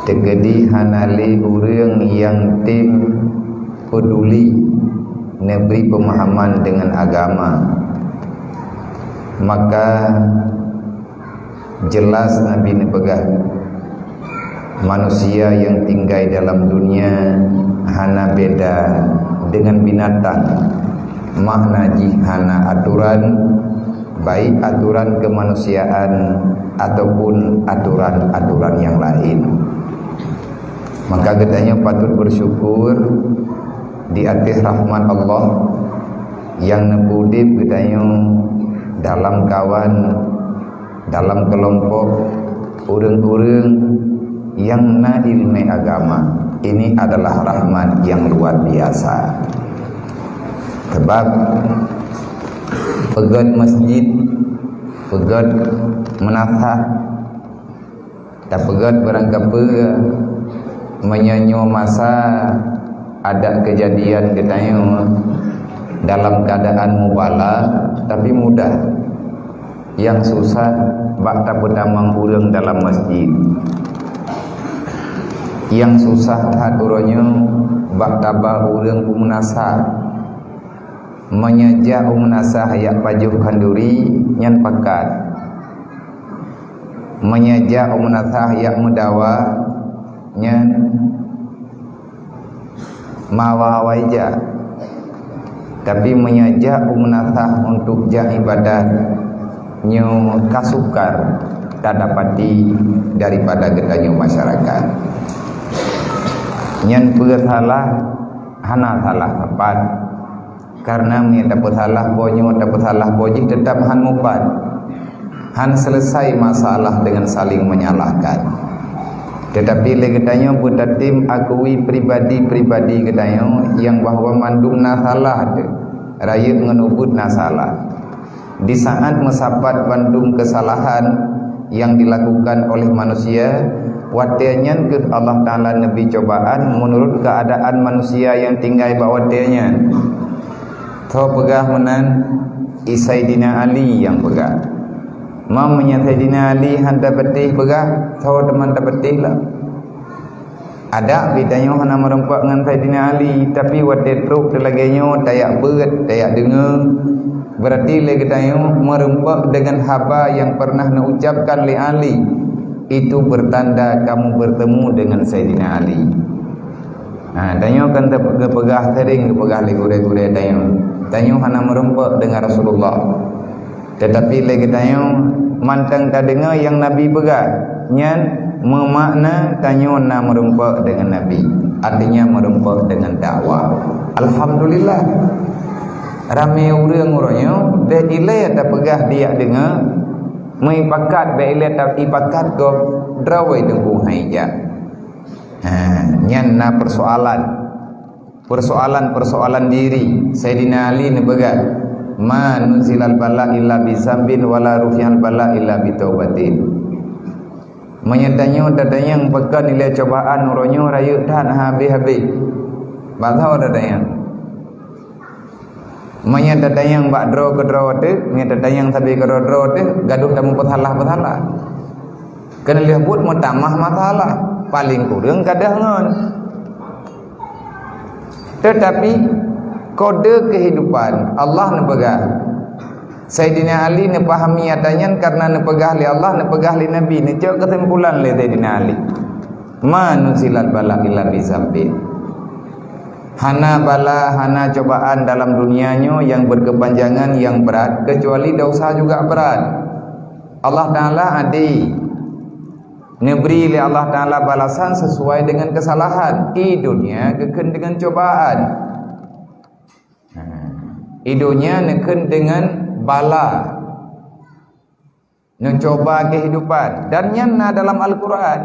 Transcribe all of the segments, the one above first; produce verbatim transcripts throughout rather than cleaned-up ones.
Teukeudi hana lé ureuëng nyang tem peuduli neubri peumahaman deungon agama, maka jeulaih Nabi neupeugah, manusia nyang tinggai dalam dunia hana beda deungon binatang, makna jih hana aturan, baik aturan kemanusiaan ataupun aturan-aturan nyang laén. Maka geutanyoe patut beusyukur di ateueh rahmat Allah nyang neupeudeb geutanyoe dalam kawan, dalam keulompok ureuëng-ureuëng nyang na iéleumé agama. Ini adalah rahmat nyang luar biasa. Sebab peugét masjid, peugét meunasah, tapeugét barangkapeue, meunyoe nyoe masa ada keujadian geutanyoe dalam keuadaan mubala, tapi mudah. Nyang susah bak tapeutamong ureuëng dalam masjid. Nyang susah that uroe nyoe bak taba ureuëng u meunasah. Meunyoe jak u meunasah jak pajoh khanduri, nyan pakat. Meunyoe jak u meunasah jak meudawa, nyan meuhawa-hawa jak. Tapi meunyoe jak u meunasah untuk jak ibadat, nyoe ka sukar tadapati daripada geutanyoe masyarakat. Nyan peue salah? Hana salah sapat. Karena meunyoe tapeusalah po nyoe, tapeusalah po jih, teutap han mupat. Han selesai masalah dengan saling menyalahkan. Tetapi lé geutanyoe beutatem akui pribadi-pribadi geutanyoe nyang bahwa mandum na salah teuh, rayeuk ngon ubit na salah. Di saat meusapat bandum keusalahan nyang dilakukan oleh manusia, watée nyan kheueh Allah Taala neubri cobaan meunurot keuadaan manusia nyang tinggai bak watée nyan. Tho peugah meunan, i Saidina Ali nyang peugah. Ma meunyoe Saidina Ali han tapatéh peugah, tho teuma tapatéh lah. Adak geutanyoe hana meurumpok ngon Saidina Ali, tapi watée trok teulagée nyoe tajak beuet, tajak deungoe, berarti lé geutanyoe meurumpok deungon haba nyang pernah neucapkan lé Ali. Itu bertanda kamu bertemu dengan Saidina Ali. Ha, tanyoe kan teupeugah sering geupeugah lé gurée-gurée tanyoe. Tanyoe hana meurumpok deungon Rasulullah. Tetapi lé geutanyoe mantong tadeungoe nyang Nabi peugah, nyan meumakna tanyoe na meurumpok deungon Nabi, artinya meurumpok deungon dakwah. Alhamdulillah, ramé ureuëng uroe nyoe bék ilée tapeugah dijak deungoe, meuipakat bék ilée ta-, ipakat gob droe teungku hai jak. Ha, nyan na persoalan. Persoalan-persoalan diri. Saidina Ali neupeugah, "Ma nuzilal bala illa bi zambin, wa la rufi'al bala illa bi taubatin." Meunyoe tanyoe tatanyong pakon ilée cobaan uroe nyoe rayeuk that habéh-habéh. Bak soe tatanyong? Meunyoe tatanyong bak droe keudroe teuh, meunyoe tatanyong sabe keudroe-droe teuh, gadôh tameupeusalah-peusalah. Keuneulheueh buet meutamah masalah, paleng kureueng gadôh ngon. Teutapi kode keuhidupan Allah neupeugah. Saidina Ali neupahami ata nyan kareuna neupeugah lé Allah, neupeugah lé Nabi, neucok keusimpulan lé Saidina Ali, "Ma nuzilal bala illa bi zambin." Hana bala, hana cobaan dalam dunia nyoe nyang berkepanjangan, nyang brat, kecuali dosa juga brat. Allah Taala adé. Neubri lé Allah Taala balasan sesuai dengan kesalahan. I dunia geukheun dengan cobaan. I dunia neukheun dengan bala. Neucoba kehidupan. Dan nyan na dalam Al-Quran.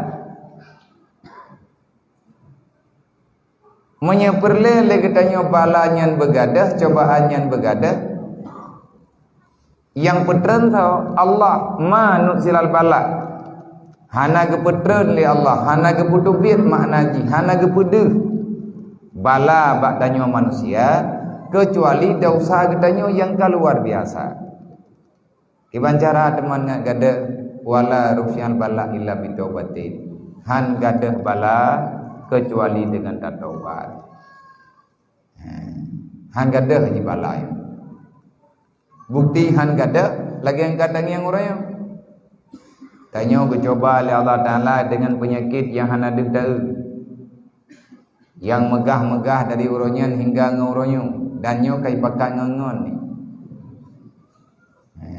Meunyoe peureulée lé geutanyoe bala nyan beugadôh, cobaan nyan beugadôh, nyang peutreun soe? Allah, ma nuzilal bala. Hana geupeutreun lé Allah, hana geupeuteubiet makna jih, hana geupeudeuh bala bak tanyoe manusia, keucuali desya geutanyoe nyang ka luar biasa. Kiban cara teuma ngat gadôh, "Wala rufi'al bala illa bitaubatin." Han gadeuh bala keucuali deungon tataubat. Ha, han gadeuh jih bala nyan. Bukeuti han gadeuh lagée nyang ka tangieng uroe nyoe. Tanyoe geucuba lé Allah Taala deungon peunyakét nyang hana deuh taeu, nyang meugah-meugah dari uroe nyan hingga ngon uroe nyoe, dan nyoe ka jipakat ngon-ngon nyoe. Ha.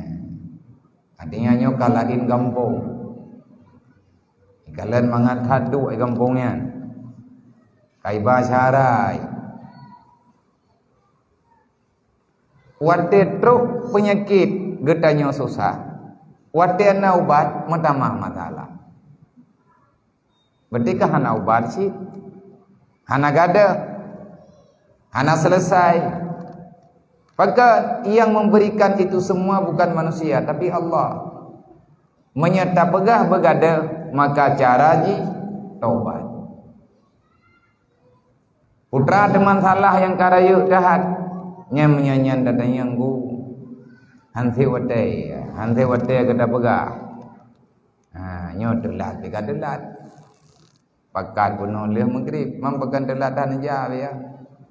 Artinya nyoe ka laén gampông. Kalon mangat that duek gampông nyan. Ka jiba syarai. Watée trok peunyakét geutanyoe susah, watée na ubat meutamah masalah. Berarti ka hana ubat cit, hana gadeuh, hana selesai. Pakon yang memberikan itu semua bukan manusia, tapi Allah. Meunyoe tapeugah beugadeuh, maka cara jih tobat. Putra teuma salah nyang ka rayeuk that, nyan meunyoe nyan datang nyang gu. Han sép watée, han sép watée gata peugah. Ha, nyoe teulat, ka teulat. Pakat bunoe lheueh Maghrib, man pakon teulat that neujak, ya.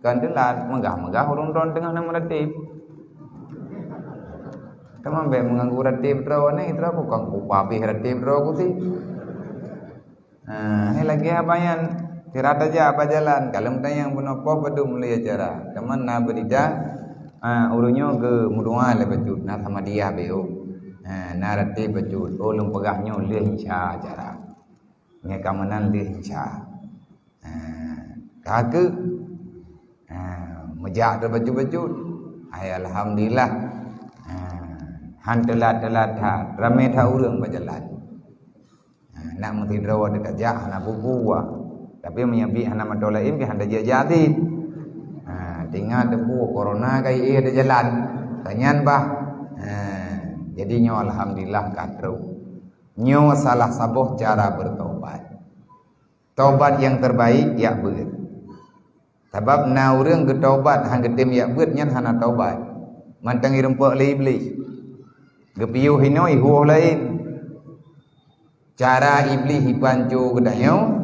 Kon teulat, meugah-meugah ureuëng droe teungoh na meuratéb. Teuma bék meuganggu ratéb droe nyan, droe bukon kupa pih ratéb droe kusi. Ha, hai lagée haba nyan, sira tajak bak jalan, ka lheueh tanyong bunoe poh padum lé acara. Teuma na beurita, ha, ureuëng nyoe geumeudoá lé bacut, na samadiyah bék, oh. Ha, na ratéb bacut, oh lôn peugah nyoe lheueh isya acara. Nyoe ka meunan lheueh isya. Ha, ka keuh. Ha, meujak teuh bacut-bacut. Hai alhamdulillah. Ha, han teulat-teulat that, ramé that ureuëng bak jalan. Ha, nak meusidroe teuka jak hana peue-peue. Tapi meunyoe biet hana mantong laén pih hana jak-jak cit. Ha, teungoh teupeu corona ka ié di jalan. Tanyan bah. Ha, jadi nyoe alhamdulillah ka trok. Nyoe salah saboh cara bertobat. Tobat nyang terbaik yak beuet. Sabab na ureuëng geutobat han geutem yak beuet nyan hana tobat. Mantong ireumpok lé Iblih. Geupiôh inoe ihuoh laén. Cara Iblih ipanco geutanyoe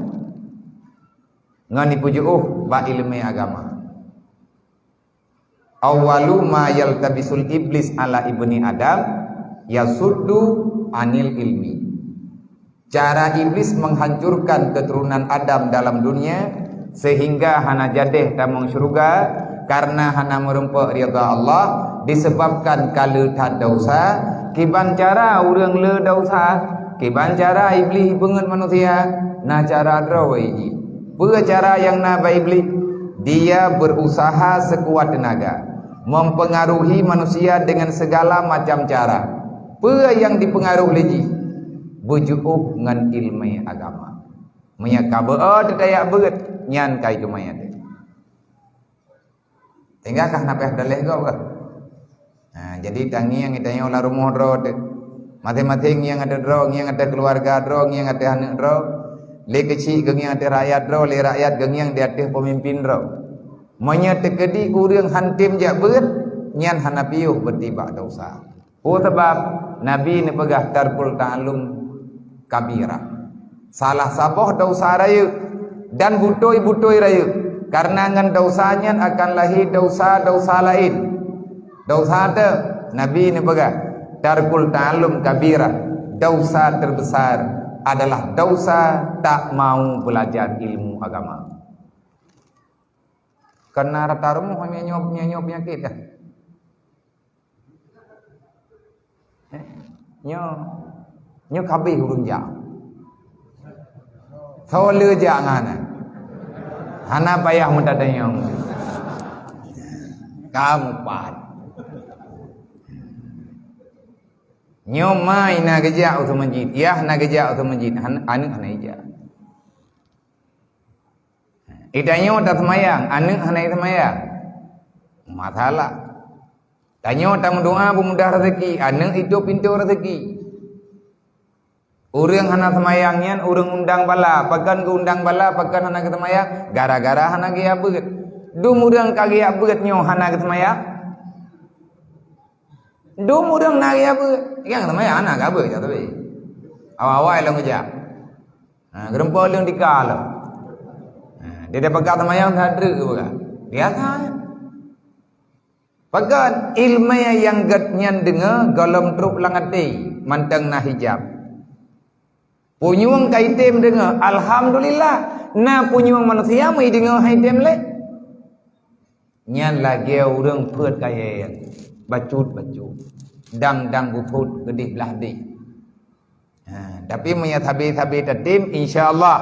ngon ipeujeuôh bak iéleumé agama. Awwalu ma yaltabisul iblis ala ibni Adam yasuddu anil ilmi. Cara Iblis menghancurkan keturunan Adam dalam dunia sehingga hana jadeh tamong syeuruga karena hana meureumpok ridha Allah disebabkan ka le that dosa. Kiban cara ureuëng le dosa? Kiban cara Iblis beungeut manusia? Na cara droe jih. Peue cara nyang na bak Iblih? Dia berusaha sekuat tenaga mempengaruhi manusia dengan segala macam cara. Peue nyang dipeungaruh lé jih? Beujeuôh ngon iéleumé agama. Meunyoe ka beu-o teuka yak beuet, nyan ka iéleumé teuh. Sehingga ka hana payah daleh gob kah? Ha, jadi tangieng geutanyoe lam rumoh droe teuh. Maséng-maséng ngieng ateueh droe, ngieng ateueh keuluwarga droe, ngieng ateueh aneuëk droe. Lé keuchik geungieng ateueh rakyat droe, lé rakyat geungieng di ateueh peumimpén droe. Meunyoe teukeudi ureuëng han tem jak beuet, nyan hana piôh beutibak desya. Peue sabab? Nabi neupeugah tarkul ta'allum kabirah. Salah saboh desya rayeuk dan butôi-butôi rayeuk. Kareuna ngon desya nyan akan lahé desya-desya laén. Desya teuh, Nabi neupeugah, tarkul ta'allum kabirah. Desya terbesar adalah desya tak mau belajar ilmu agama. Kareuna rata rumoh nyoe, nyoe, nyoe peunyakét dah. Eh, nyoe, nyoe ka abéh ureuëng jak. Soe le jak ngon hana? Hana payah meutatanyong. Ka mupat. Nyoe ma na geujak u masjid, yah na geujak u masjid, han-, aneuëk hana ijak. Geutanyoe taseumayang, aneuëk hana seumayang. Masalah. Tanyoe tameudoá beumudah raseuki, aneuëk itôb pintoe raseuki. Ureuëng hana seumayang nyan ureuëng undang bala, pakon geuundang bala, pakon hana geuseumayang, gara-gara hana geujak beuet. Dum ureuëng ka geujak beuet nyoe hana geuseumayang? Dum ureuëng na geujak beuet. Nyang seumayang hana ka beuet, ya, tapi awai-awai lom geujak. Ha, geureumpok leueng tika lom. Ha, dia dah peugah teumayang, that treuk geupeugah. Biasa. Pakon ilmè nyang gèt nyan deungö goh lom trôk lam até, mantong na hijab. Punyueng ka item deungö, alhamdulillah. Na punyueng manusia meudeungö han item lé. Nyan lagèe ureueng peuet kayèe, bacut-bacut, dang-dang bupot keudeh blah deh. Ha, tapi meunyo sabe-sabe tatem, insya Allah,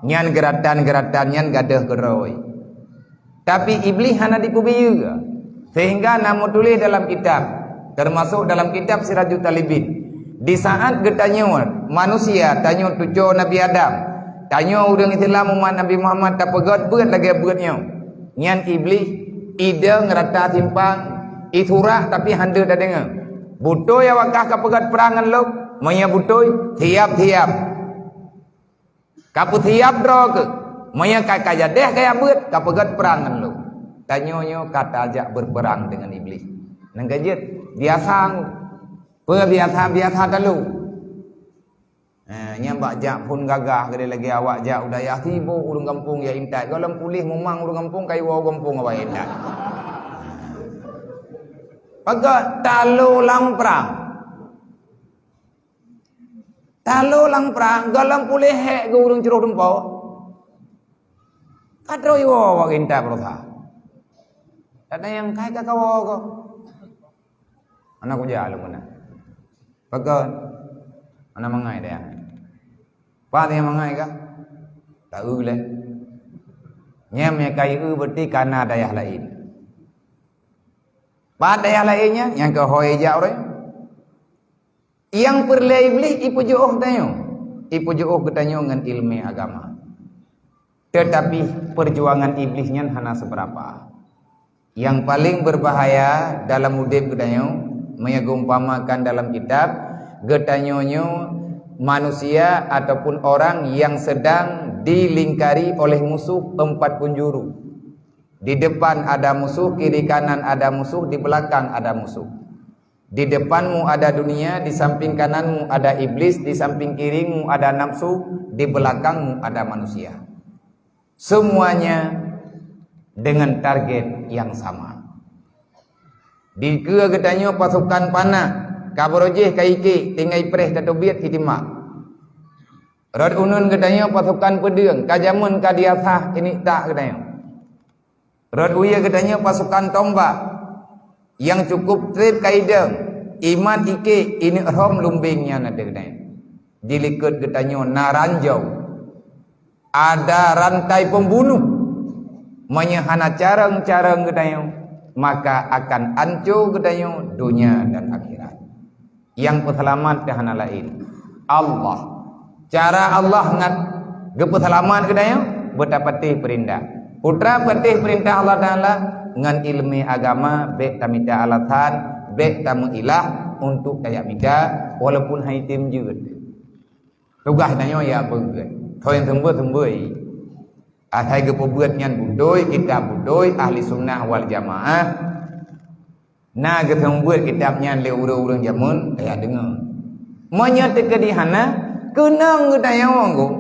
nyan geuratan-geuratan nyan gadôh keudroe. Tapi Iblih hana jipeubiyeu, sehingga na meutuléh dalam kitab, teumasok dalam kitab Sirajut Talibin, di saat geutanyoe manusia, tanyoe cucoe Nabi Adam, tanyoe ureueng Islam umat Nabi Muhammad tapeugöt beuet lagèe beuet nyoe, nyan Iblih ideung rata simpang, isurak tapi hana tadeungö. Beutôi awak kah ka peugöt prang ngon lôn? Meunyo beutôi, siap-siap. Ka peusiap droe keuh. Meunyo ka, ka jadeh kaya beuet, ka peugöt prang ngon lôn. Tanyoe nyoe ka tajak berperang dengan Iblih. Nyang ka jeuet, biasa ngon. Peue biasa-biasa talu. Eh, nyan bak jak phôn gagah, geudeh lagèe awak jak u dayah sibôk ureueng gampông jak intat. Goh lom puléh mumang ureueng gampông, ka iwoe gampông awak intat. Pakon talu lam prang. Talu lam prang, goh lom puléh hék geu ureueng crôh dumpo. Ka troh iwoe awak intat beurasa. Ada nyang kai ka kawoe goh. Hana kujak lôn meunan. Pakon? Hana mangat dayah. Pat nyang mangat kah? Ta eu lé. Nyang meunyo ka eu berarti ka na dayah laén. Pat dayah laén nyan, nyang keuhôi jak ureueng. Nyang peureulèe Iblih ipeujeuôh tanyoe. Ipeujeuôh geutanyoe ngon ileumèe agama. Teutapi, peujuangan Iblih nyan hana seubeurapa. Nyang paleng beurbahaya dalam udép geutanyoe, meunyo geuumpamakan dalam kitab, geutanyoe nyoe manusia ataupun orang nyang seudang dilingkari oleh musoh empat penjuru. Di depan ada musoh, kiri kanan ada musoh, di belakang ada musoh. Di depanmu ada dunia, di samping kananmu ada iblis, di samping kirimu ada nafsu, di belakangmu ada manusia. Semuanya dengan target yang sama. Dikeue geutanyoe pasukan panah, ka barô jih ka iké, tinggai preh tateubiet sitimbak. Rot uneuen geutanyoe pasukan peudeueng, ka jameun ka diasah ineuk tak geutanyoe. Rot uyeue geutanyoe pasukan tombak nyang cukup trép ka idong, iman iké, ineuk rhom lumbeng nyan ateueh geutanyoe. Di likot geutanyoe na ranjau, ada rantai pembunuh. Meunyoe hana carông-carông geutanyoe, maka akan anco geutanyoe donya dan akhirat. Nyang peuseulamat teuh hana laén, Allah. Cara Allah ngat geupeuseulamat geutanyoe, beutapatéh peurintah. Peue tapatéh peurintah Allah Taala? Ngon ileumèe agama, bèk tamita alasan, bèk tameuilah untuk tajak mita, walaupun han item jeuet. Tugaih tanyoe ya peugöt. Soe nyang seumeubeuet-seumeubeuet. Asai geupeubeuet nyan beutôi, kitab beutôi, ahli sunnah wal jamaah. Na geuseumeubeuet kitab nyan lé ureueng-ureueng jameun, kaya deungoe. Meunyoe teukeudi hana, keunong geutanyoe ngon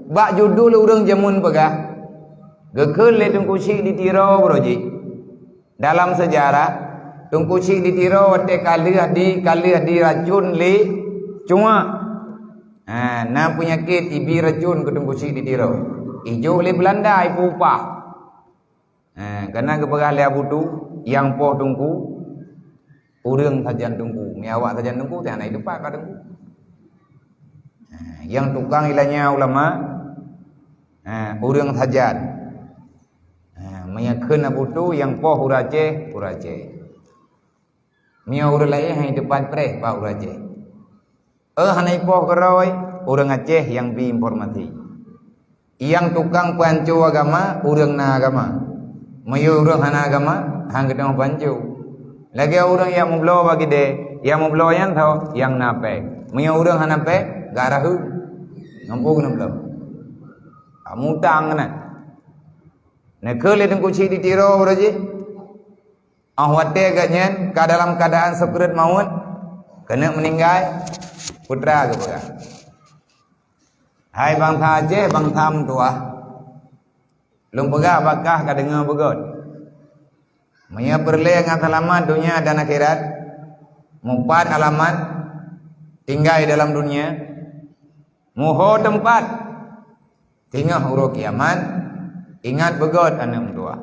bak judul ureueng jameun peugah. Geukheun lé Teungku Chik di Tiro, bro jih. Dalam seujarah, Teungku Chik di Tiro watèe ka lheueh di, ka lheueh diracun lé cuak. Ha, na peunyakét ibi racun keu Teungku Chik di Tiro. Ijok lé Beulanda ipeuupah. Ha, kana geupeugah lé Abu Tu, nyang poh Teungku, ureueng sajan Teungku. Meunyo awak sajan Teungku, teuh hana iteupat bak Teungku. Ha, nyang tukang ilanya ulama, ha, ureueng sajan. Ha, meunyo kheun Abu Tu, nyang poh ureueng Aceh, ureueng Aceh. Meunyo ureueng laén han iteupat preh bak ureueng Aceh. Eh, hana ipoh keudroe, ureueng Aceh nyang bi informasi. Nyang tukang peuhanco agama, ureueng na agama. Meunyo ureueng hana agama, han geutanyoe peuhanco. Lagèe ureueng nyang meubloe bak keudè, nyang meubloe nyan tho nyang na pèng. Meunyo ureueng hana pèng, gak rahu. Ngon peue keuneuk bloe? Mutang keunan. Neukheun lé Teungku Chik di Tiro uroe jih. Óh watèe gobnyan ka dalam keuadaan sakeureut mawöt, keuneuk meuninggai, peue geupeugah, Hai bansa Aceh, bansa meutuwah, lôn peugah bak kah ka deungoe beugöt. Meunyoe peureulée ngon seulamat donya dan akhirat, mupat alamat tinggai dalam dunia, muho teumpat singoh uroe kiamat, ingat beugöt aneuëk meutuwah.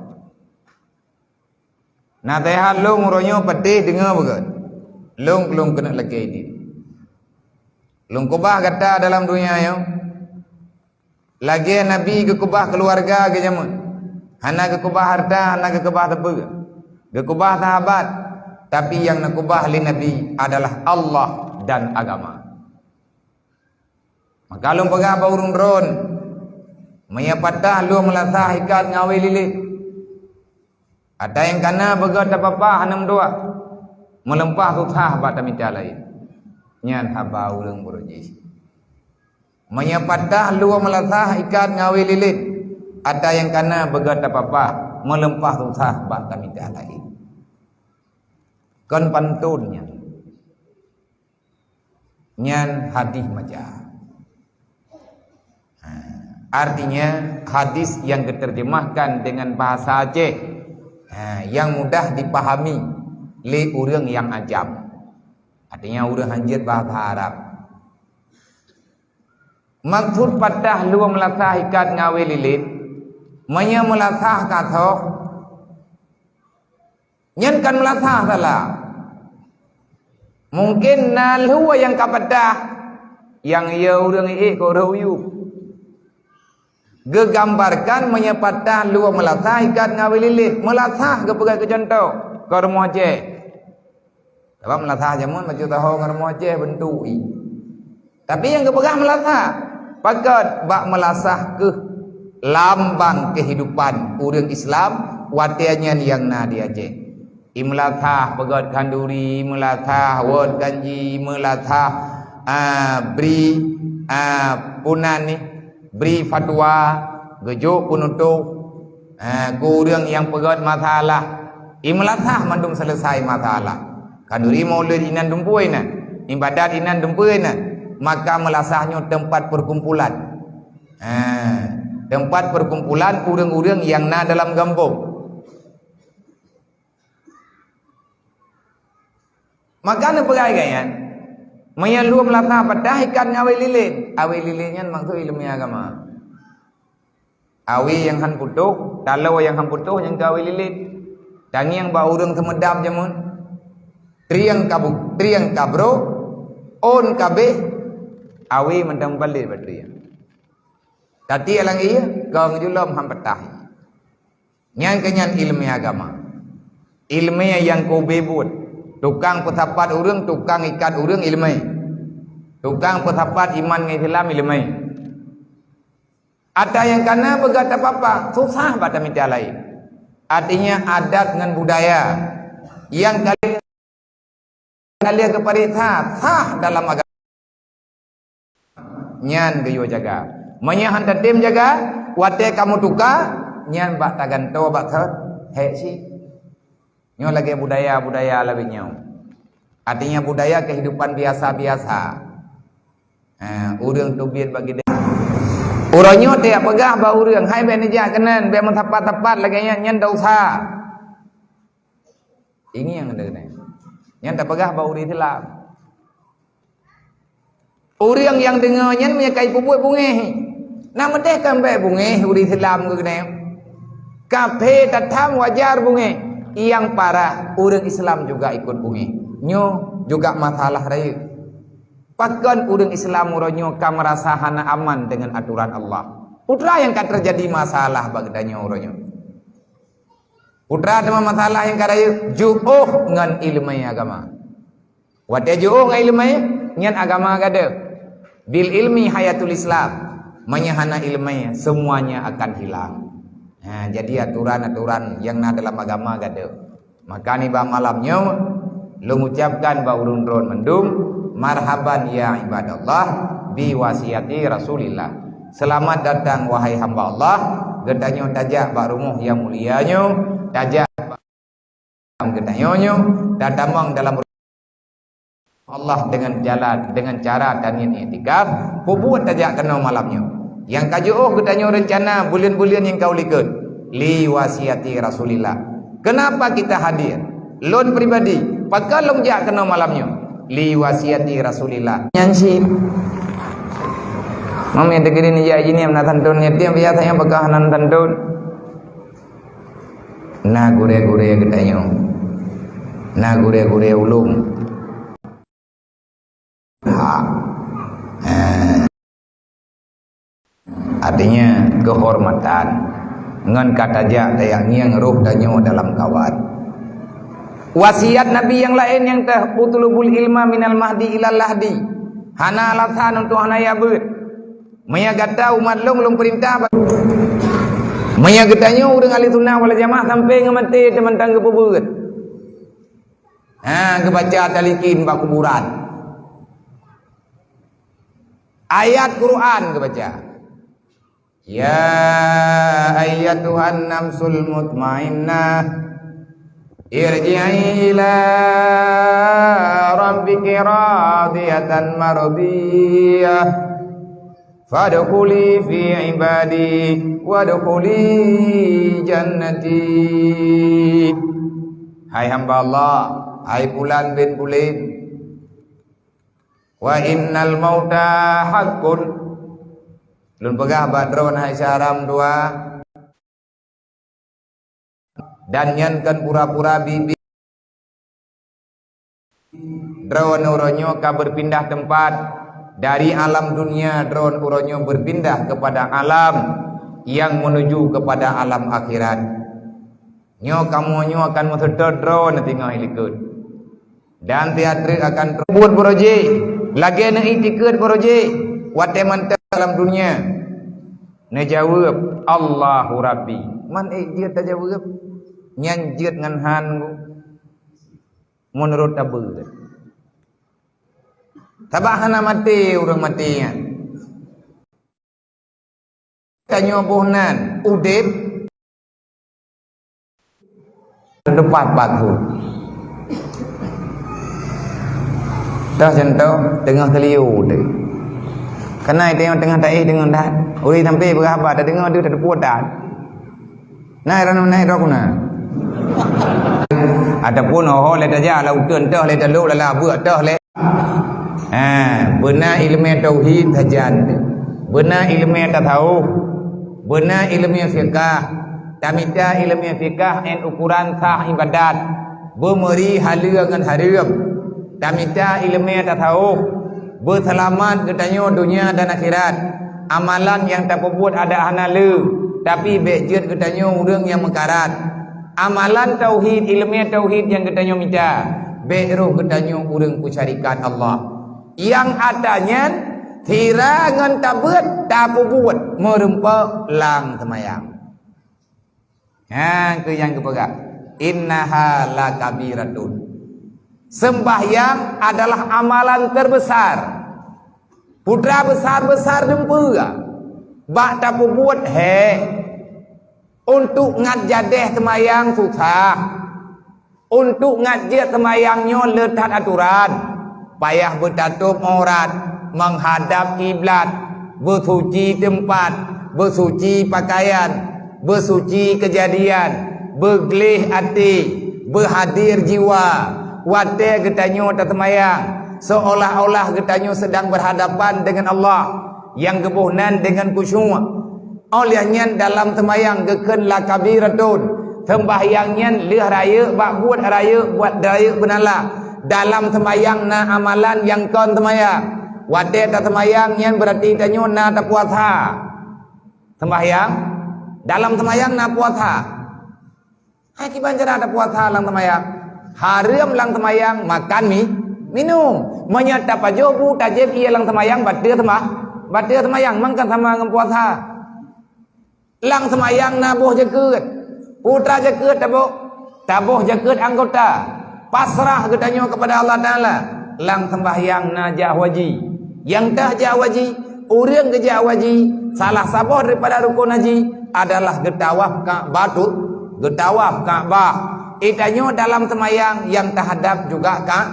Naseuhat lôn uroe nyoe patéh deungoe beugöt. Lôn, lôn keuneuk lakée idin. Lôn keubah gata dalam donya nyoe lagée Nabi geukeubah keuluwarga geuh jameun. Hana geukeubah hareuta, hana geukeubah sapeue. Geukeubah sahabat, tapi nyang neukeubah lé Nabi adalah Allah dan agama. Maka lôn peugah bak ureuëng droen, meunyoe patah lôn meulasah ikat ngon awé lilét, ata nyang kana beugöt tapapah aneuëk meutuwah, meuleumpah susah bak tamita laén. Nyan haba ureuëng buruji. Meunyoe patah lôn meulasah ikat ngon awé lilét, ata nyang kana beugöt tapapah, meuleumpah susah bak tamita laén. Kon pantôn nyan. Nyan hadis maca. Ha, artinya hadis yang diterjemahkan dengan bahasa Aceh, ha, yang mudah dipahami lé ureuëng nyang ajam. Artinya ureuëng hanjeuet bahasa Arab. Maksud patah lôn meulasah ikat ngon awé lilét, meunyoe meulasah ka soh, nyan kan meulasah salah. Mungken na lhue nyang ka patah, nyang yö ureuëng ék keu rhot u yup. Geugambarkan meunyoe patah lhue meulasah ikat ngon awé lilét, meulasah geupeugah keu cuntoh, keu rumoh Aceh. Sabab meulasah jameun bacut taho ngon rumoh Aceh beuntuk i. Tapi nyang geupeugah meulasah, pakon bak meulasah keuh lambang keuhidupan ureuëng Islam watée nyan nyang na di Aceh. I meulasah peugöt khanduri, meulasah wot ganji, meulasah, ah, bri, ah, punan nih, bri fatwa, geujok peunutôh, ah, keu ureuëng nyang peugöt masalah. I meulasah mandum seuleusai masalah. Khanduri maulid inan dumpeue na, ibadat inan dumpeue na, maka meulasah nyoe teumpat peukumpulan. Ah, teumpat peukumpulan ureuëng-ureuëng nyang na dalam gampông. Maka neupeugah lagée nyan, meunyoe lhue meulasah patah ikat ngon awé lilét. Awé lilét nyan maksud iéleumé agama. Awé nyang han putôh, taloe nyang han putôh nyang keu awé lilét. Tangieng bak ureuëng seumeudab jameun. Trieng ka bu-, trieng ka brôk, ôn ka béh, awé mantong balek bak trieng. Tatiek lam ié, kong julom han patah. Nyan keuh nyan iéleumé agama. Iéleumé nyang keu ubé buet. Tukang peusapat ureuëng, tukang ikat ureuëng iéleumé. Tukang peusapat iman ngon Islam iéleumé. Ata nyang kana beugöt tapapah, susah bak tamita laén. Artinya adat ngon budaya nyang ka lheueh geupareksa sah dalam agama, nyan geuyue jaga. Meunyoe han tatem jaga, watée kamoe tuka, nyan bak tagantoe bak keu hék cit. Nyoe lagée budaya-budaya laén nyoe. Artinya budaya kehidupan biasa-biasa. Ha, ureuëng teubiet bak gidée. Uroe nyoe tajak peugah bak ureuëng, "Hai, bék neujak keunan, bék meusapat-sapat lagée nyan, nyan desya." Ingieng deungon nyan. Nyan tapeugah bak ureuëng Islam. Ureuëng nyang deungoe nyan meunyoe ka jipeubuet beungéh. Na meudeh kan bék beungéh ureuëng Islam geuh nyan. Kafé tatham wajar beungéh. Nyang parah ureuëng Islam juga ikot beungéh. Nyoe juga masalah rayeuk. Pakon ureuëng Islam uroe nyoe ka meurasa hana aman deungon atoran Allah? Peue teuma nyang ka teujadi masalah bak geutanyoe uroe nyoe? Peue teuma masalah nyang ka rayeuk? Jiôh ngon iéleumé agama. Watée jiôh ngon iéleumé, nyan agama gadôh. Bil ilmi hayatul Islam. Meunyoe hana iéleumé, semuanya akan hilang. Ha, jadi atoran-atoran nyang na dalam agama gadôh. Maka nibak malam nyoe, lôn ucapkan bak ureuëng droen mandum, marhaban ya ibadallah, bi wasiati Rasulillah. Selamat datang, wahai hamba Allah, geutanyoe tajak bak rumoh nyang mulia nyoe, tajak bak geutanyoe nyoe, tatamong dalam Allah dengan jalan, dengan cara taniet iktikaf, peubuet tajak keunoe malam nyoe. Nyang ka jiôh geutanyoe reuncana buleuen-buleuen nyang ka u likot. Li wasiati Rasulillah. Kenapa kita hadir? Lôn pribadi, pakon lôn jak keunoe malam nyoe? Li wasiati Rasulillah. Nyan cit. Mami teukeudi nijak jinih na santôn ngeutieng biasa nyang peugah nan santôn. Na gurée-gurée geutanyoe. Na gurée-gurée ulôn. Ha. Eh. Artinya kehormatan. Ngon ka tajak tajak ngieng roh tanyoe dalam kawat. Wasiat Nabi nyang laén nyang teuh, "Utlubul ilma minal mahdi ilal lahdi." Hana alasan untuk hana jak beuet. Meunyo gata umat lôn, lôn peurintah ba-, meunyo geutanyoe ureuëng ahli sunnah wal jamaah sampai ngon maté teumantong geupeubeuet. Ha, geubaca talikin bak kuburan. Ayat Quran geubaca. Ya ayyatuhan nafsul mutmainnah, irji'i ila rabbiki radiyatan mardiyah. Fadkhuli fi ibadi wadkhuli jannati. Hai hamba Allah, hai pulan bin pulan, wa innal mauta haqqun. Lôn peugah bak droe hai Syahram dua. Dan nyan kon pura-pura bibi. Droeneuh uroe nyoe ka berpindah tempat dari alam dunia, droeneuh uroe nyoe berpindah kepada alam yang menuju kepada alam akhirat. Nyoe kamoe nyoe akan meuseutôt droeneuh singoh i likot. Dan siat treuk akan buet beurojée, lagée neuitikeuet beurojée watée mantong lam dunia. Neujaweueb, "Allahu Rabbi." Man ék jeuet tajaweueb? Nyan jeuet ngon han gu. Meunurot tabeuet. Sabab hana maté ureuëng maté nyan. Tanyoe boh nan udeb. Leupah bagoe. Toh contoh, teungoh teuliu teuh. Keunan tanyoe teungoh taéh deungon that. Ureuëng sampai beurahaba tadeungoe deuh tateupeue that. Nai rano nai rok na. Ataupun oho lé tajak lam uteuen toh lé talok lala beuk toh lé. Ha, beuna ileumé tauhid sajan. Beuna ileumé tasawuf. Beuna ileumé fiqah. Tamita ileumé fiqah ngon ukuran sah ibadat. Beumeuri haleue ngon hareuem. Tamita ileumé tasawuf. Beuseulamat geutanyoe donya dan akhirat. Amalan nyang tapeubuet adak hana le, tapi bék jeuet geutanyoe ureuëng nyang meukarat. Amalan tauhid, ileumé tauhid nyang geutanyoe mita, bék roh geutanyoe ureuëng peusyarikat Allah. Nyang atra nyan, sira ngon tabeuet tapeubuet meurumpok lam seumayang. Nyan keuh nyang geupeugah, "Innaha lakabiratun." Sembahyang adalah amalan terbesar. Putra besar-besar dumpeue bak tapeubuet hék. Untuk ngat jadeh seumayang susah. Untuk ngat jeuet seumayang nyoe le that atoran. Payah beutatôb aurat, meuhadab kiblat, beusuci teumpat, beusuci pakaian, beusuci keujadian, beugleh até, beuhadé jiwa. Watée geutanyoe taseumayang, seolah-olah geutanyoe sedang berhadapan dengan Allah nyang geuboh nan dengan khusyuk. Óh lheueh nyan dalam seumayang geukheun lakabiratun. Seumbahyang nyan lheueh rayeuk bak buet rayeuk, buet rayeuk beunala. Dalam seumayang na amalan nyang kon seumayang. Watée taseumayang nyan beurati tanyoe na tapuasa. Seumbahyang, dalam seumayang na puasa. Hai kiban cara tapuasa lam seumayang? Hareuem lam seumayang makan mi, minum. Meunyoe tapajoh bu tajép ié lam seumayang, bateue seumah-, bateue seumayang, mangkan sama ngon puasa. Lam seumayang na boh jakeuet. Putra jakeuet taboh, taboh jakeuet anggota. Pasrah geutanyoe kepada Allah Taala. Lam seumbahyang na jak haji. Nyang teuh jak haji, ureuëng geujak haji, salah saboh daripada rukun haji adalah geutawaf Ka'bah tu, geutawaf Ka'bah. Geutanyoe dalam seumayang nyang tahadap juga Ka-,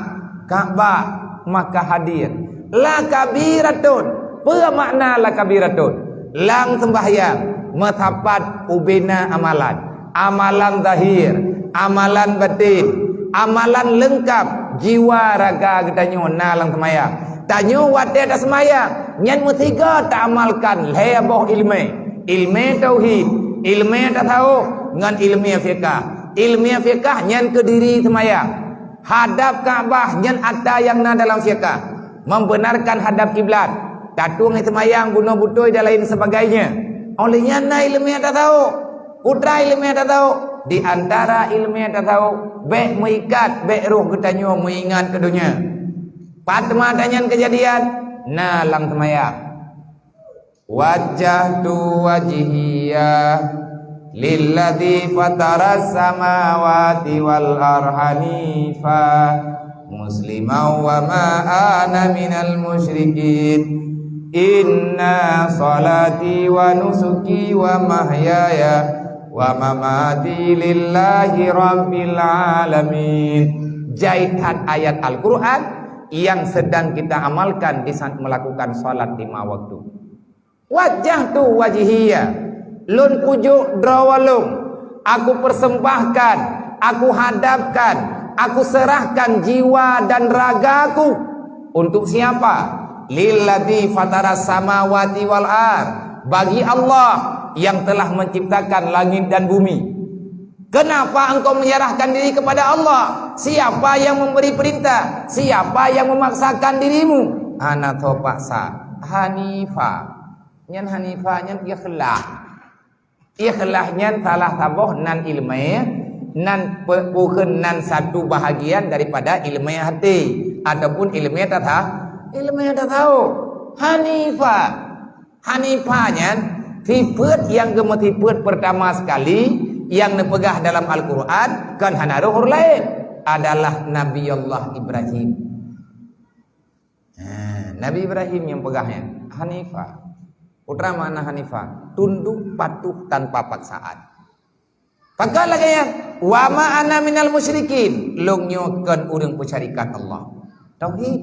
Ka'bah. Maka hadir. La kabiratun. Peue makna la kabiratun? Lam seumbahyang meusapat ubena amalan. Amalan zahir, amalan batin, amalan leungkab, jiwa raga geutanyoe na lam seumayang. Tanyoe watée taseumayang, nyan meusigoe taamalkan lhée boh iéleumé. Iéleumé tauhid, iéleumé tasawuf, ngon iéleumé fiqah. Iéleumé fiqah nyan keu diri seumayang. Hadab Ka'bah nyan atra nyang na dalam fiqah, membenarkan hadab kiblat, tatueng seumayang, bunoe beutôi dan lain sebagainya. Óh lheueh nyan na iéleumé tasawuf. Peue iéleumé tasawuf? Di antara iéleumé tasawuf, bék meuikat, bék roh geutanyoe meuingat keu donya. Pat teuma atra nyan keujadian, na lam seumayang. Wajjahtu wajhiya lilladzi fataras samawati wal arda hanifa musliman wa ma ana minal musyrikin. Inna salati wa nusuki wa mahyaya wa mamati lillahi rabbil alamin. Jai that ayat Al-Quran yang sedang kita amalkan di saat melakukan salat lima waktu. Wajjahtu wajhiya, lôn kujok droe lôn, aku persembahkan, aku hadapkan, aku serahkan jiwa dan ragaku. Untuk siapa? Lilladzi fataras samawati wal ard, bagi Allah yang telah menciptakan langit dan bumi. Kenapa engkau menyerahkan diri kepada Allah? Siapa yang memberi perintah? Siapa yang memaksakan dirimu? Hana tho paksa. Hanifa. Nyan hanifa nyan ikhlas. Ikhlas nyan salah saboh nan iéleumé, nan pe-, bukon nan satu bahagian daripada iéleumé hati ataupun iéleumé tasa-, iéleumé tasawuf. Hanifa. Hanifa nyan sifeuet nyang geumeusifeuet peurtama sekali nyang neupeugah dalam Al-Quran, kon hana roh ureuëng laén, adalah Nabi Allah Ibrahim. Ha, Nabi Ibrahim nyang peugah nyan, Hanifa. Peue makna Hanifa? Tunduk patuh tanpa paksaan. Pakon lagée nyan, "Wa ma ana minal musyrikin," lôn nyoe kon ureuëng peusyarikat Allah. Tauhid.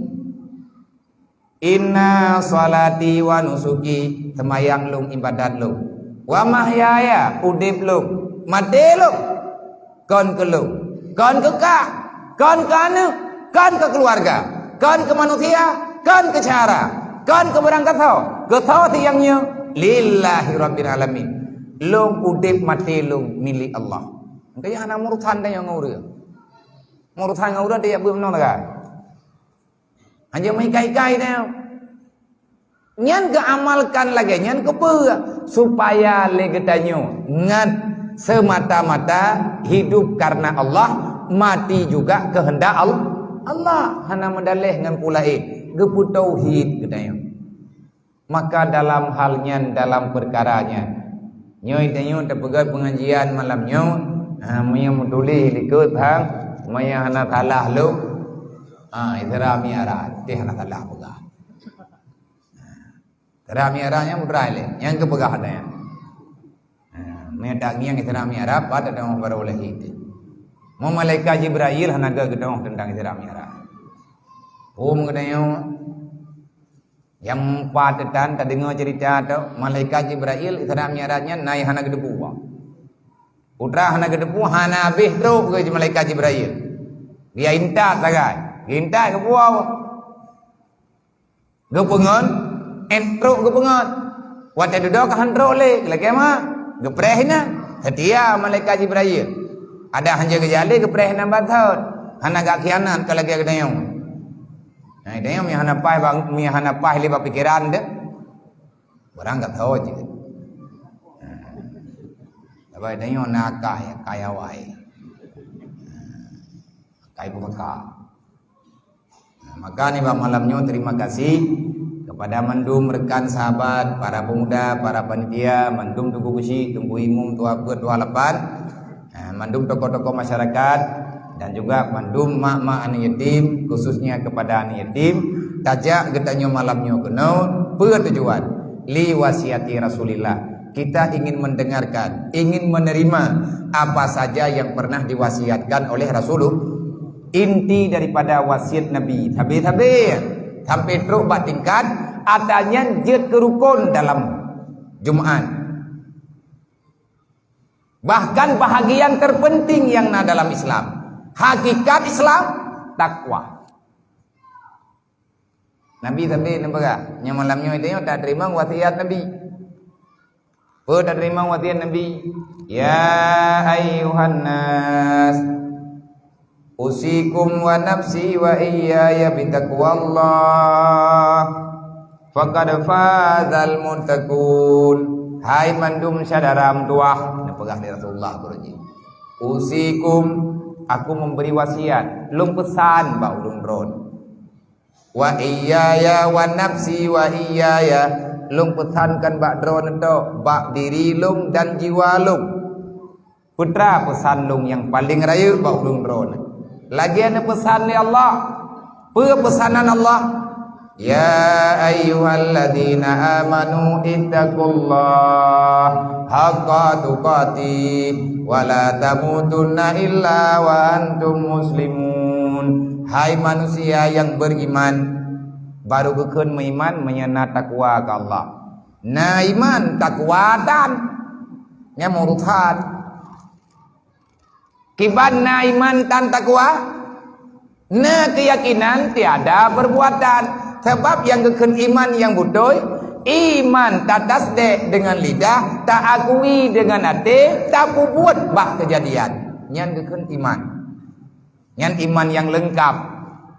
"Inna salati wa nusuki," seumayang lôn, ibadat lôn. "Wa mahyaya," udeb lôn, maté lôn, kon keu lôn, kon keu kah, kon keu aneuëk, kon keu keuluwarga, kon keu manusia, kon keu syedara, kon keu barangkasoe, keu soe si nyang nyoe, "lillahi rabbil alamin." Lôn udeb maté lôn milék Allah. Maka hana meurusan tanyoe ngon ureuëng. Meurusan ngon ureuëng dia beuet meunoe lagée. Hana meuikai-ikai tanyoe. Nyan geuamalkan lagée nyan keupeue? Supaya lé geutanyoe ngat seumata-mata hidup karena Allah, mati juga keuheundak Al-, Allah. Hana meudaléh ngon peue laén, geupeutauhid geutanyoe. Maka dalam hal nyan, dalam peukara nyan, nyoe tanyoe tapeugét peungajian malam nyoe, ha, meunyoe meutuléh likot hang, meunyoe hana salah lôn, ha, Isra Mi'raj, teuh hana salah peugah. Isra Mi'raj nyan peue teuma lé, nyang geupeugah ada nyan. Ha, meunyoe tangieng Isra Mi'raj, pat ada barô lahé teuh. Meu malaikat Jibrail hana geudeungoe teuntang Isra Mi'raj. Phom geutanyoe, nyang pat teutan tadeungoe ceurita teuh, malaikat Jibrail Isra Mi'raj nyan na nyang hana geuteupeue. Peue teuma hana geuteupeue, hana habéh trok geuh malaikat Jibrail. Geuyue intat sagai, geuyue intat geupeue. Geupeungon, ék trok geupeungon. Watée dudoe ka han trok lé, lagée ma, geupreh inan. Seutia malaikat Jibrail. Ada hana geujaleh geupreh inan ban thon. Hana geukhianat ka lagée geutanyoe. Nah, geutanyoe meuhana paih bang, meuhana paih lé bak pikeran deh. Barang ka thon cit. Nah, tapi geutanyoe na akai, akai awai. Akai peubeuka. Nah, maka nibak malam nyoe terima kasih kepada mandum rekan sahabat, para pemuda, para panitia, mandum Teungku Geuchik, Teungku Imum, Tuha Peuet, Tuha Lapan, nah, mandum tokoh-tokoh masyarakat, dan juga mandum mak-mak aneuk yatim, khususnya kepada aneuk yatim. Tajak geutanyoe malam nyoe keunoe, peue tujuan? Li wasiati Rasulillah. Kita ingin mendengarkan, ingin menerima apa saja yang pernah diwasiatkan oleh Rasulullah. Inti daripada wasiat Nabi, sabe-sabe sampai trok bak tingkat ata nyan jeuet keu rukon dalam Jumaat. Bahkan bahagian terpenting yang na dalam Islam. Hakikat Islam, takwa. Nabi sabe neupeugah, nyoe malam nyoe tanyoe tateurimong wasiat Nabi. Peue tateurimong wasiat Nabi? "Ya ayyuhan nas, usikum wa nafsi wa iyyaya bitaqwallah. Faqad fazal muttaqun." Hai mandum syedara meutuwah, neupeugah lé Rasulullah gurée jih. "Usikum, aku memberi wasiat, lôn peusan bak ulôn droe." "Wa iyyaya wa nafsi wa iyyaya," lôn peusankan bak droeneuh tok, bak diri lôn dan jiwa lôn. Peue teuma peusan lôn nyang paleng rayeuk bak ulôn droeneuh? Lagée neupeusan lé Allah. Peue peusanan Allah? "Ya ayyuhalladzina amanu ittaqullaha haqqa tuqatih wa la tamutunna illa wa antum muslimun." Hai manusia nyang beriman, baru geukheun meuiman meunyoe na takwa keu Allah. Na iman, takwa tan. Nyan meurusan. Kiban na iman tan takwa, na keuyakinan tiada perbuatan. Sabab nyang geukheun iman nyang beutôi, iman tatasdek deungon lidah, taakui deungon até, tapeubuet bak keujadian. Nyan geukheun iman. Nyan iman nyang leungkap.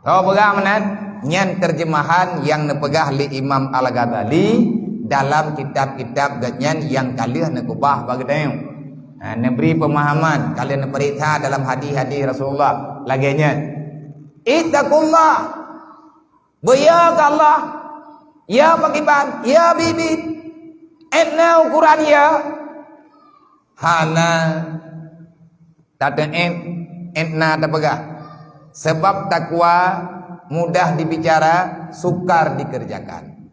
Tho peugah meunan, nyan terjemahan nyang neupeugah lé Imam Al-Ghazali dalam kitab-kitab geuhnyan nyang ka lheueh neukeubah bak geutanyoe. Ha, neubri peumahaman, ka lheueh neupeuriksa dalam hadis-hadis Rasulullah lagée nyan. Ittaqullah. Beuyo keu Allah. Ya pakriban, ya biet-biet. Ét na ukoran ya. Hana tateuôt, ét na tapeugah. Sabab takwa mudah dibicara, sukar dikerjakan.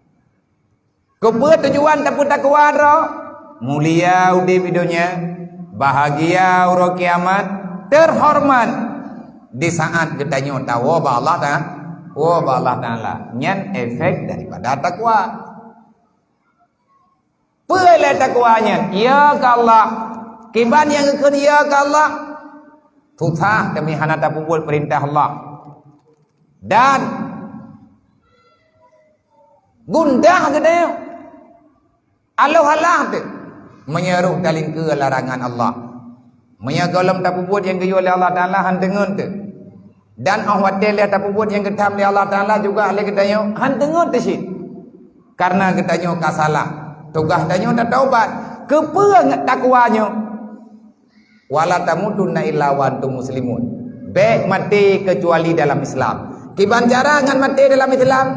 Keupeue tujuan tapeutakwa droe? Mulia udeb di donya, bahagia uroe kiamat, teuhoreumat di saát geutanyoe tawoe bak Allah Ta-, woe bak Allah Taala. Nyan efek daripada takwa. Peue lé takwa nyan? Ya keu Allah. Kiban nyang geukheun ya keu Allah, susah teuma hana tapeubuet peurintah Allah. Dan gundah geutanyoe. Aloh alah teuh meunyoe rôh talingkeue larangan Allah. Meunyoe gohlom tapeubuet nyang geuyue lé Allah Taala, han teungeut teuh. Dan óh watée lheueh tapeubuet nyang geutham lé Allah Taala juga lé geutanyoe, han teungeut teuh cit. Kareuna geutanyoe ka salah, tugaih tanyoe tataubat. Keupeue ngat takwa nyoe? "Wa la tamutunna illa wa antum muslimun." Bék maté keucuali dalam Islam. Kiban cara ngat maté dalam Islam?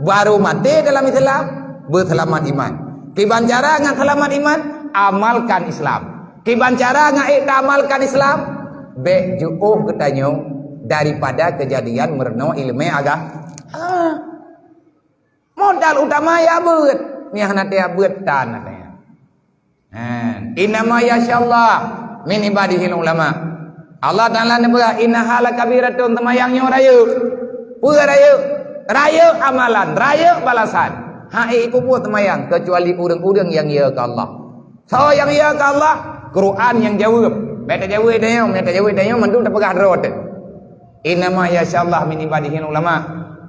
Baru maté dalam Islam, beuseulamat iman. Kiban cara ngat seulamat iman? Amalkan Islam. Kiban cara ngat ék taamalkan Islam? Bék jiôh geutanyoe daripada keujadian meurunoe ileumé aga-, ha. Modal utama ya beuet. Nyang hana teuya beuet tan katanya. Ha, "Innama yakhsyallaha min ibadihil ulama." Allah Taala neupeugah, "Innaha lakabiratun," seumayang nyoe rayeuk. Peue rayeuk? Rayeuk amalan, rayeuk balasan. Hana ipeubuet seumayang keucuali ureuëng-ureuëng nyang ya keu Allah. Soe nyang ya keu Allah? Quran nyang jaweueb. Bék tajaweueb tanyoe, bék tajaweueb tanyoe, mandum tapeugah droe teuh. "Innama yakhsyallaha min ibadihil ulama."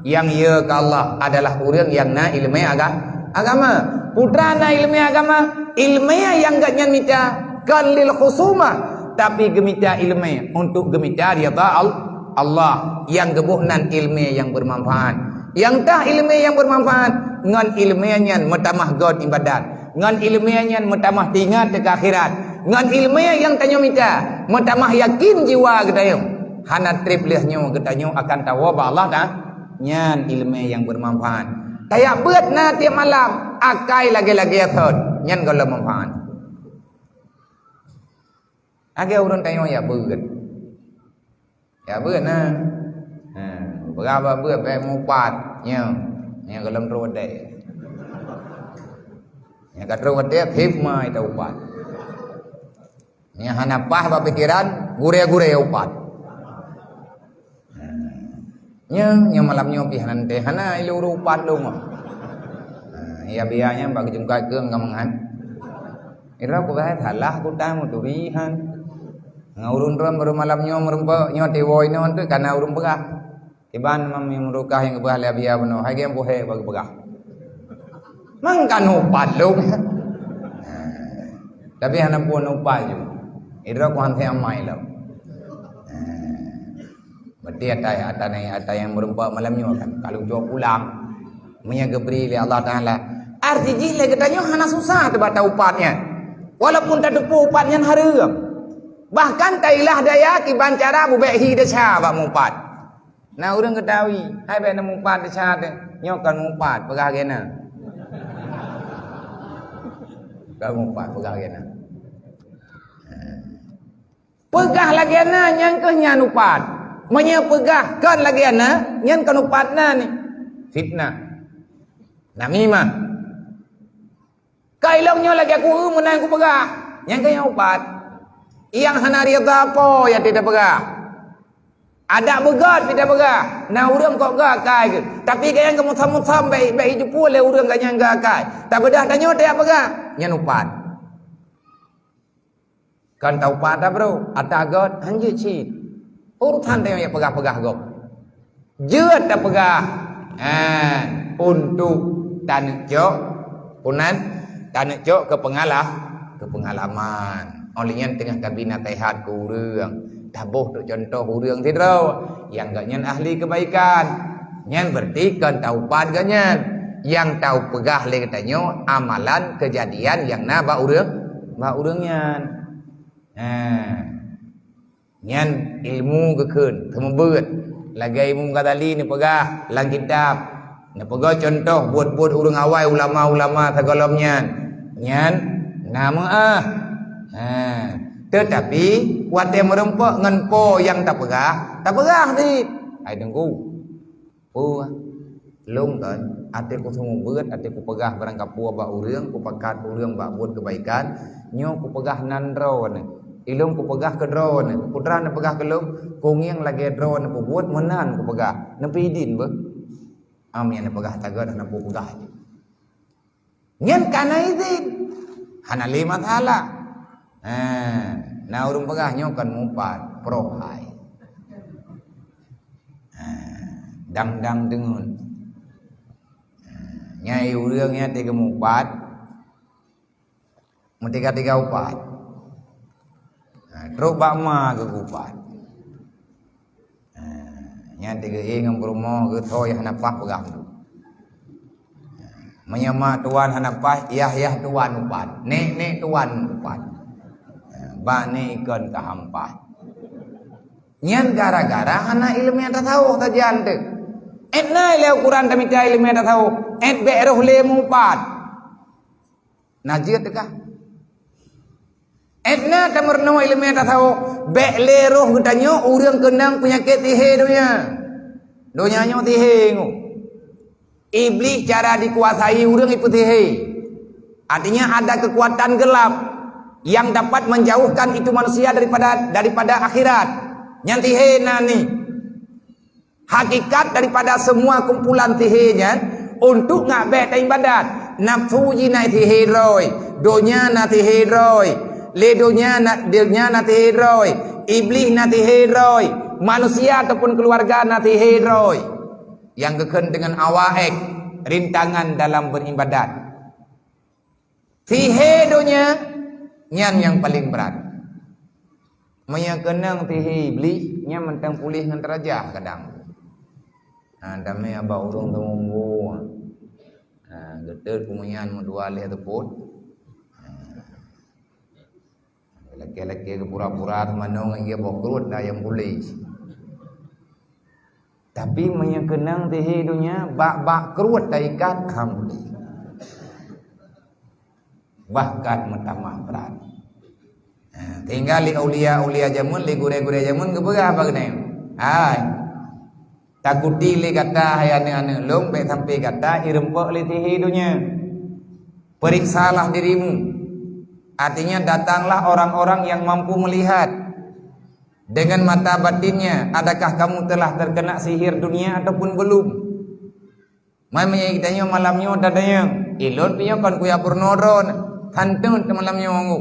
Nyang ya keu Allah adalah ureuëng nyang na ileumé aga-, agama. Peue teuma na ileumé agama? Ileumé nyang gobnyan mita kon lil khusumah, tapi geumita ileumé untuk geumita ridha Al-, Allah. Nyang geuboh nan ileumé nyang beumanfaat. Nyang tah ileumé nyang beumanfaat ngon ileumé nyan meutamah göt ibadat. Ngon ileumé nyan meutamah teuingat keu akhirat. Ngon ileumé nyang tanyoe mita, meutamah yakin jiwa geutanyoe. Hana treb lheueh nyoe geutanyoe akan tawoe bak Allah, ka? Nyan ileumé nyang beumanfaat. Tajak beuet na tieb malam, akai lagée-lagée thon, nyan gohlom manfaat. Lagée ureuëng tanyoe jak beuet. Ya beuet na. Ha, beuraba beuet bék mupat. Nyoe. Nyoe gohlom trok watée. Nyoe ka trok watée, hikmah ita upat. Nyoe hana paih bak pikeran, gurée-gurée upat. Ha, Nyoe, nyoe malam nyoe pih hana teuntèe, hana ilôn uroe upat lôn. Ha, ya biasanya bak geujungkai keueng ka mangat. Ira ku bahai salah ku tai meuturi han. Ngon ureueng droe baru malam nyoe meureumpok, nyoe tiwoe inoe tu kana ureueng peugah. Kiban mam meurukah nyang geupeugah lé Abiya bunoe, hai geuh bohe bak geupeugah. Mangkan upat lôn. Tapi hana pun upat ju. Idroe ku han amai lom. Berarti ata, ata nyang, ata nyang meureumpok malam nyoe kan, kalau jaweueb pulang, meunyoe geubri lé Allah Taala, arti jih lé geutanyoe hana susah teuba ta upat nyan. Walaupun tateupeue upat nyan hareuem. Bahkan tailah daya kiban cara bubek hi desya bak mupat. Na ureueng geutawi, hai bèk na mupat desya teuh. Nyoe kon mupat, peugah gena. Kon mupat, peugah gena. Peugah lagèe na nyang keuh nyan upat. Meunyoe peugah kon lagèe na, nyan kon upat na ni. Fitnah. Namimah. Ka ilôn nyoe lagèe ku eu meunan kupeugah, nyang keuh nyan upat. Nyang hana rida po nyang teupeugah. Adak beugöt pih tapeugah, na ureueng kok geuakai keuh. Tapi gobnyan geumeusom-meusom bèk, bèk jiteupeue lé ureueng gobnyan geuakai. Tabeudôh tanyoe tapeugah, nyan upat. Kan taupat dah, bro. Ata göt, hanjeuet cit. Urusan tanyoe nyang peugah-peugah gob. Jeuet tapeugah. Ha, untuk taneuk cok, punan taneuk cok keu pengalah, keu pengalaman. Óh lheueh nyan teungoh tabi naseuhat keu ureueng, taboh trok cuntoh ureueng sidroe nyang gobnyan ahli keubaikan. Nyan berarti kon taupat gobnyan. Nyang tapeugah lé geutanyoe amalan keujadian nyang na bak ureueng, bak ureueng nyan. Ha. Nyan ilmu geukheun, seumeubeuet. Lagèe Imam Ghazali neupeugah lam kitab, neupeugah cuntoh buet-buet ureueng awai, ulama-ulama sigohlom nyan. Nyan na meu'ah. Ha. Teutapi, watèe meureumpok ngon po nyang tapeugah, tapeugah cit. Hai Teungku, peue? Lôn kan, até kuseumeubeuet, até kupeugah barang kapeue bak ureueng, kupakat ureueng bak buet keubaikan, nyoe kupeugah nan droeneuh. Ilôn kupeugah keu droeneuh, peue teuma neupeugah keu lôn, kungieng lagèe droeneuh peubuet meunan kupeugah. Neupeue idin beuh? Am nyang neupeugah sagoe hana peue peugah jih. Nyan ka na idin. Hana lé masalah. Ha, na ureueng peugah nyoe kon mupat, proh hai. Ha, dang-dang deungon. Ha, nyan ureueng nyan teuka mupat, meutiga-tiga upat. Ha, trok bak ma geugupat. Ha, nyan teugeue ngon peurumoh geutoe hana paih peugah tu. Ha, meunyoe mak tuan hana paih, yah-yah tuan upat, nek-nek tuan upat. Ha, bak nek ikon ka hampah. Nyan gara-gara hana ileumèe tasawuf sajan teuh. Ét na ilèe ukuran tamita ileumèe tasawuf, ét bèk roh lé mupat. Na jeuet teuka. Ét na tameurunoe ileumèe tasawuf, bèk lé roh geutanyoe ureueng keunong peunyakét sihé donya. Donya nyoe sihé ngon. Iblih cara dikuasai ureueng ipeusihé. Artinya ada kekuatan gelap yang dapat menjauhkan itu manusia daripada, daripada akhirat. Nyan sihé na ni. Hakikat daripada semua kumpulan sihé nyan untuk ngak bèk taibadat. Nafsu jih na sihé droe, donya na sihé droe, lé donya na, donya na sihé droe, iblih na sihé droe, manusia ataupun keuluwarga na sihé droe. Nyang geukheun deungon awak ék, rintangan dalam beribadat. Sihé donya nyan nyang paleng brat. Meunyoe keunong sihé iblih, nyan mantong puléh ngon teurajah kadang. Ha, damé abah ureueng teumumbu. Ha, geutot kumunyan meudua lhèe teupot. Ha. Lakèe-lakèe geupura-pura teumanong ngon boh kruet dah nyang puléh. Tapi meunyoe keunong sihé donya, bak-bak kruet taikat, alhamdulillah. Bahkan meutamah brat. Ha, tinggai lé aulia-aulia jameun, lé gurèe-gurèe jameun geupeugah bak geutanyoe, "Hai, takuti lé gata, hai aneuk-aneuk lôn, bèk sampai gata ireumpok lé sihé donya. Periksalah dirimu." Artinya, datanglah orang-orang yang mampu melihat. Dengan mata batinnya, adakah kamu telah terkena sihir dunia ataupun belum? Mai meunyoe geutanyoe malam nyoe tatanyong, "Ilôn pih nyoe kon kuya peurunoe droe, santun teumalam nyoe anggô.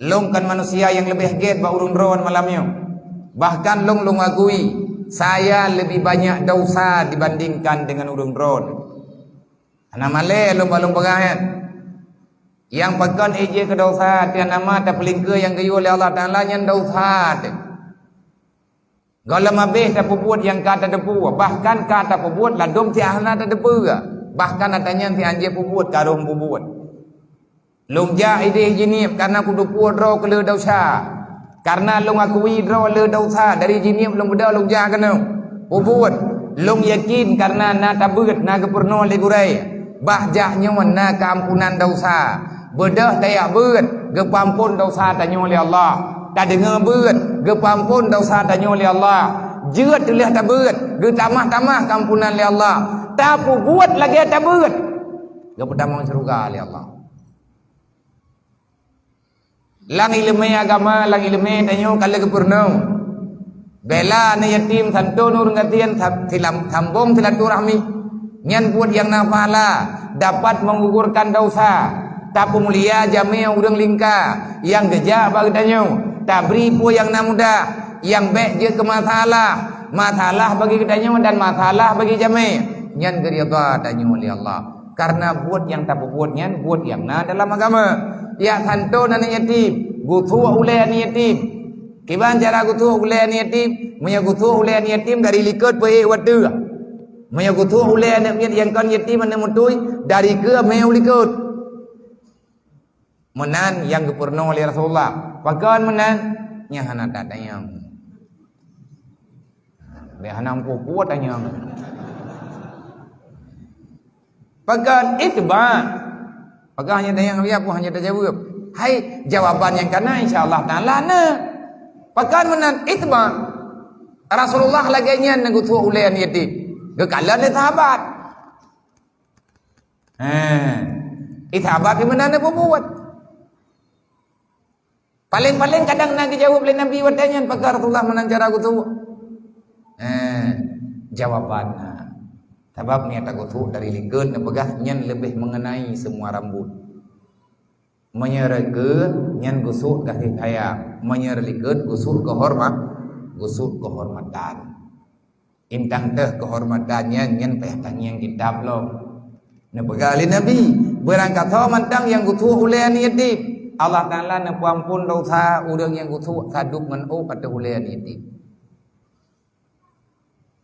Lôn kon manusia nyang leubeh gét bak ureuëng droe malam nyoe. Bahkan lôn, lôn akui, saya lebih banyak dosa dibandingkan dengan ureuëng droe." Hana malée lôn bak lôn peugah nyan. Nyang pakon ék jeuet keu dosa, tieb nama tapeulingkeue nyang geuyue lé Allah Taala nyan dosa teuh. Gohlom abéh tapeubuet nyang ka tateupeue, bahkan ka tapeubuet ladôm siat hana tateupeue, bahkan ata nyan siat jipeubuet ka rhom peubuet. Lôn jak idéh jinieub kareuna kuteupeue droe keu le dosa. Kareuna lôn akui droe le dosa, dari jinieub lôn beudôh lôn jak keunoe. Peubuet, lôn yakin kareuna na tabeuet, na geupeurunoe lé gurée. Bah jak nyoe na keuampunan dosa. Beudôh tajak beuet, geupeuamphon dosa tanyoe lé Allah. Tadeungoe beuet, geupeuamphon dosa tanyoe lé Allah. Jeuet lheueh tabeuet, geutamah-tamah keuampunan lé Allah. Tapeubuet lagée tabeuet, geupeutamong syeuruga lé Allah. Lam iéleumé agama, lam iéleumé tanyoe ka lheueh geupeurunoe. Bela aneuk yatim, santun ureuëng gasien, sa-, silam-, sambong silaturahmi. Nyan buet nyang na pahala, dapat menggugurkan dosa. Tapeumulia jamé ureuëng lingka nyang geujak bak geutanyoe. Tabri peue nyang na mudah, nyang bék jeuet keu masalah. Masalah bagi geutanyoe dan masalah bagi jamé. Nyan geuridha tanyoe lé Allah. Kareuna buet nyang tapeubuet nyan buet nyang na dalam agama. Piyak santun aneuk yatim, geusuek ulée aneuk yatim. Kiban cara geusuek ulée aneuk yatim? Meunyoe geusuek ulée aneuk yatim dari likot peuék u ateueh. Meunyoe geusuek ulée aneuk miet nyang kon yatim aneuk meutui, dari keue mé u likot. Meunan nyang geupeurunoe lé Rasulullah. Pakon meunan? Nyang hana tatanyong. Lé hana meupeue-peue tanyong. Pakon itba'. Pakon hanya tanyong lé peue hanya tajaweueb. Hai, jawaban nyang kana insya Allah Taala na. Pakon meunan itba'. Rasulullah lagée nyan neugeusuek ulée aneuk yatim. Geukalon lé sahabat. Ha. Eh, sahabat pih meunan neupeubuet. Paléng-paléng kadang na geujaweueb lé Nabi watée nyan, pakon Rasulullah meunan cara geusuek. Eh, jawaban na. Sabab nyang tageusuek dari likot neupeugah nyan leubeh mengenai semua rambut. Meunyoe reukeue nyan geusuek gaséh sayang, meunyoe likot geusuek keuhormat, geusuek keuhormatan. Intang teuh keuhormatan nyan, nyan payah tangieng kitab lom. Neupeugah lé Nabi, beurangkasoe mantong nyang geusuek ulée aneuk yatim, Allah Taala neupeuamphon dosa ureuëng nyang geusuek sadub ngon ôk ateueh ulée aneuk yatim.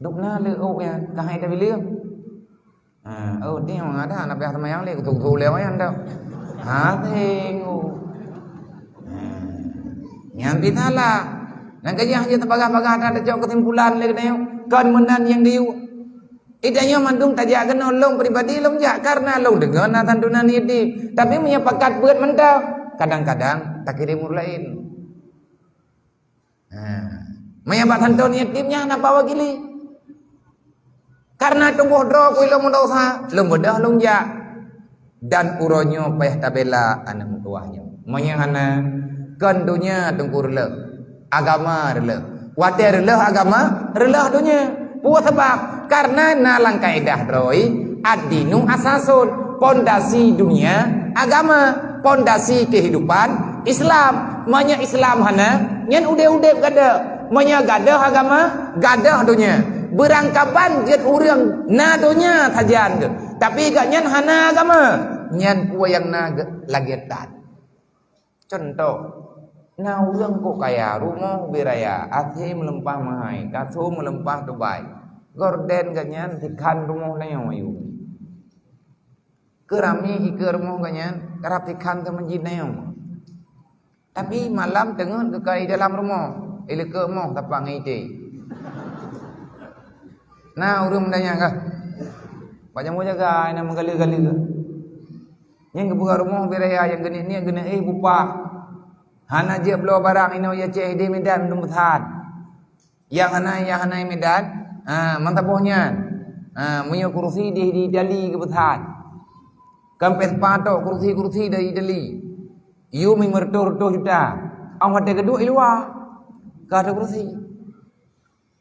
Dub na le ôk nyan, ka hai tabileueng. Ha, oh, tieng ada aneuk piah seumayang lé, kutu-kutu lé wayang dak. Ha, tengok. Ha. Nyang pih salah. Nyang keujah je teubagah-bagah dan teucok keusimpulan lé geutanyoe, kon meunan nyang geuyue. Geutanyoe mandum tajak keunoe lôn pribadi lôn jak, kareuna lôn deungoe na santunan yatim. Tapi meunyoe pakat beuet mantong, kadang-kadang takirém ureuëng laén. Ha. Meunyoe bak santunan yatim nyan hana meuwakili. Kareuna tuboh droe ku ilôn meudosa, lôn beudôh lôn jak. Dan uroe nyoe payah tabela aneuk meutuwah nyoe. Meunyoe hana, kon donya teungku reuloh, agama reuloh. Watée reuloh agama, reuloh donya. Peue sabab? Kareuna na lam kaedah droe, ad-dinu asasun, pondasi dunia agama, pondasi kehidupan Islam. Meunyoe Islam hana, nyan udeb-udeb gadôh. Meunyoe gadôh agama, gadôh donya. Beurangkaban jeuet ureuëng na donya sajan geuh, tapi gobnyan hana agama, nyan peue nyang na geuh lagée that. Cuntoh, na ureuëng kok kaya, rumoh ubé raya, até meulimpah meuhai, kasô meulimpah tubai, gorden gobnyan sikhan rumoh nyoe ayue. Keu ramé ikeue rumoh gobnyan, karab sikhan keu meujid nyoe. Tapi malam teungeut geukai dalam rumoh, ileukeue moh tapak ngon ité. Na ureuëng meudanyang kah? Bak jambo jaga na meugaleu-galeu. Nyang geupeugah rumoh ubé raya nyang geuneuk-neuk geuneuk éh bupah. Hana jeuet bloe barang inoe i Aceh, idéh Medan dum beusan. Nyang hana, nyang hana i Medan, ha, meusaboh nyan. Ha, meunyoe kursi di, di Itali geubeusan. Kampes patok kursi-kursi dari Itali. Yum meureutoh-reutoh juta. Ong watée geuduek i luwa. Ka ada kursi.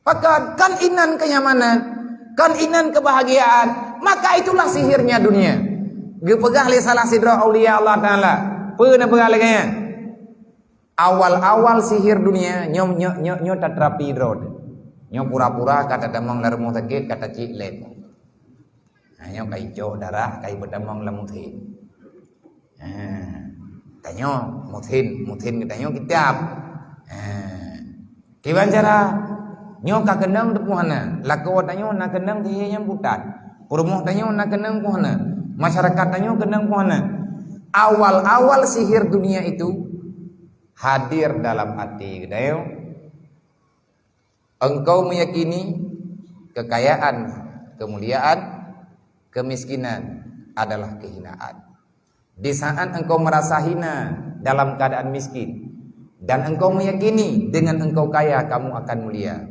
Pakon? Kan inan kenyamanan, kan inan kebahagiaan. Maka itulah sihirnya dunia. Geupeugah lé salah sidroe aulia Allah Taala. Peue na peugah lagée nyan? Awal-awal sihir dunia, nyoe, nyoe, nyoe, nyoe taterapi droe. Nyoe pura-pura ka tatamong lam rumoh sakét, ka tacik lé. Ha, nyoe ka icok darah, ka ipeutamong lam muthin. Ha, tanyoe muthin, muthin geutanyoe kitab. Ha, kiban cara? Nyoe ka keunong teupeu hana. Lakoe tanyoe na keunong sihé nyang butat. Peurumoh tanyoe na keunong pun hana. Masyarakat tanyoe keunong pun hana. Awal-awal sihir dunia itu hadir dalam hati geutanyoe. Engkau meyakini kekayaan, kemuliaan, kemiskinan adalah kehinaan. Di saat engkau merasa hina dalam keadaan miskin, dan engkau meyakini dengan engkau kaya kamu akan mulia,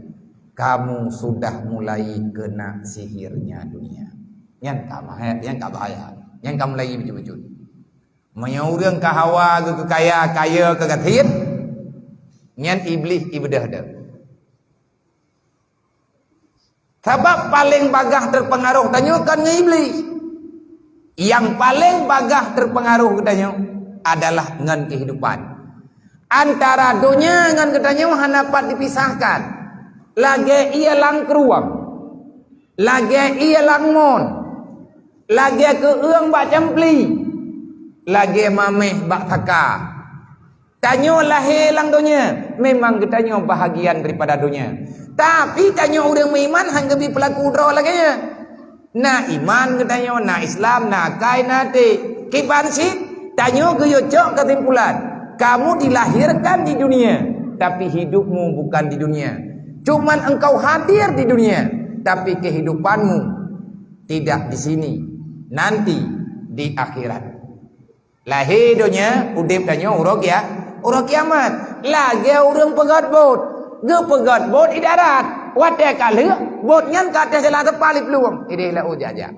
kamu sudah mulai kena sihirnya dunia. Nyan ka bahaya, nyan ka bahaya. Nyan ka mulai beujeuet-beujeuet. Meunyoe ureuëng ka hawa geukeukaya, kaya keu gasien, nyan Iblih ibeudôh deuh. Sabab paleng bagah teupeungaroh tanyoe kon ngon Iblih. Nyang paleng bagah teupeungaroh geutanyoe adalah ngon keuhidupan. Antara donya ngon geutanyoe hana pat dipisahkan. Lagée ié lam krueng, lagée ié lam ngon, lagée keueueng bak campli, lagée maméh bak saka. Tanyoe lahé lam donya, memang geutanyoe bahagian daripada donya. Tapi tanyoe ureuëng meuiman han geubi peulaku droe lagée nyan. Na iman geutanyoe, na Islam, na akai, na até. Kiban cit, tanyoe geuyue cok keusimpulan, kamu dilahirkan di dunia, tapi hidupmu bukan di dunia. Cuman engkau hadir di dunia, tapi kehidupanmu tidak di sini, nanti di akhirat. Lahé donya, udeb tanyoe uroe kia-, uroe kiamat. Lagée ureuëng peugöt bot, geupeugöt bot di darat. Watée ka lheueh, bot nyan ka ateueh jalan teupah liplueng, ideh laôt jak-jak.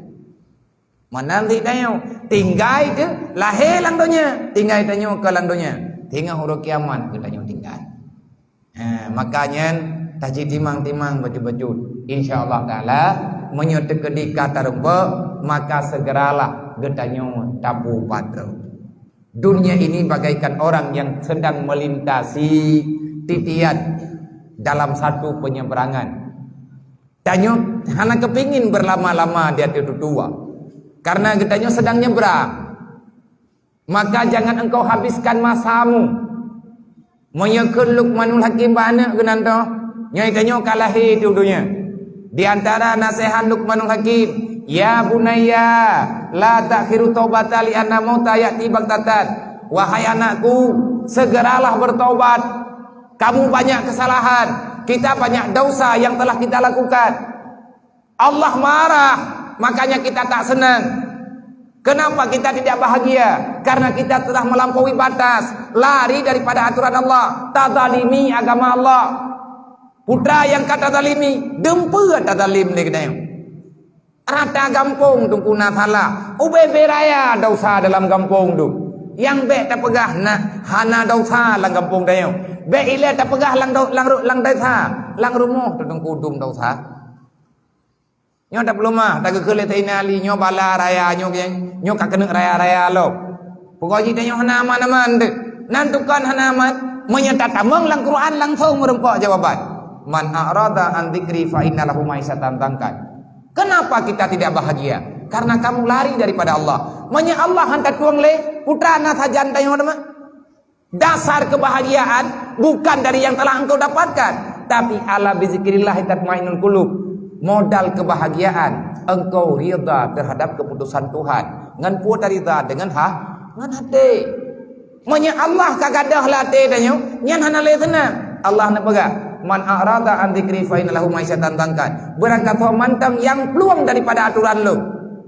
Meunan cit tanyoe, tinggai teuh lahé lam donya, tinggai tanyoe ka lam donya. Teungoh uroe kiamat geutanyoe tinggai. Ha, maka nyan taji timang-timang bacut-bacut. Insya Allah Taala, meunyoe teukeudi ka tarumpok, maka segeralah geutanyoe tapupat droe. Dunia ini bagaikan orang yang sedang melintasi titian dalam satu penyeberangan. Tanyoe hana kepingin berlama-lama di ateueh tutua, karena geutanyoe sedang nyebrang. Maka jangan engkau habiskan masamu. Meunyoe kheun Luqmanul Hakim bak aneuëk geuh nan toh, nyoe tanyoe ka lahé di donya. Di antara naseuhat Luqmanul Hakim, "Ya bunayya, la ta'khiru taubata li anna mauta ya'ti baghtatan." Wahai anakku, segeralah bertaubat. Kamu banyak kesalahan, kita banyak dosa yang telah kita lakukan. Allah marah, makanya kita tak senang. Kenapa kita tidak bahagia? Karena kita telah melampaui batas, lari daripada aturan Allah, tazalimi agama Allah. Putra nyang ka tazalimi, dumpeue tazalim lé geutanyoe. Rata gampông teungku na salah, ubé-bé raya dosa dalam gampông tu. Nyang bék tapeugah na hana dosa lam gampông tanyoe. Bék ilée tapeugah lam do-, lam ru-, lam desa, lam rumoh teungku dum dosa. Nyoe tapeuleumah, tageukheun lé Saidina Ali, nyoe bala raya, nyoe geng, nyoe ka keuneuk raya-raya lom. Pokok jih tanyoe hana aman-aman deh. Nan tukon hana aman, meunyoe tatamong lam Quran langsung meureumpok jawaban. "Man a'rada an dzikri fa inna lahu ma'isyatan dhankan." Kenapa kita tidak bahagia? Karena kamu lari daripada Allah. Meunyoe Allah han tatueng lé, putra na sajan tanyoe teuma. Dasar kebahagiaan bukan dari yang telah engkau dapatkan, tapi "Ala bizikrillah tatmainnul qulub." Modal kebahagiaan engkau ridha terhadap keputusan Tuhan. Ngon peue taridha? Dengan ha-, ngon até. Meunyoe Allah ka gadôh lam até tanyoe, nyan hana lé seunang. Allah neupeugah, "Man a'rada an dzikri fa inna lahu ma'isyatan dhankan." Beurangkat soe mantong nyang plueng daripada aturan Lôn,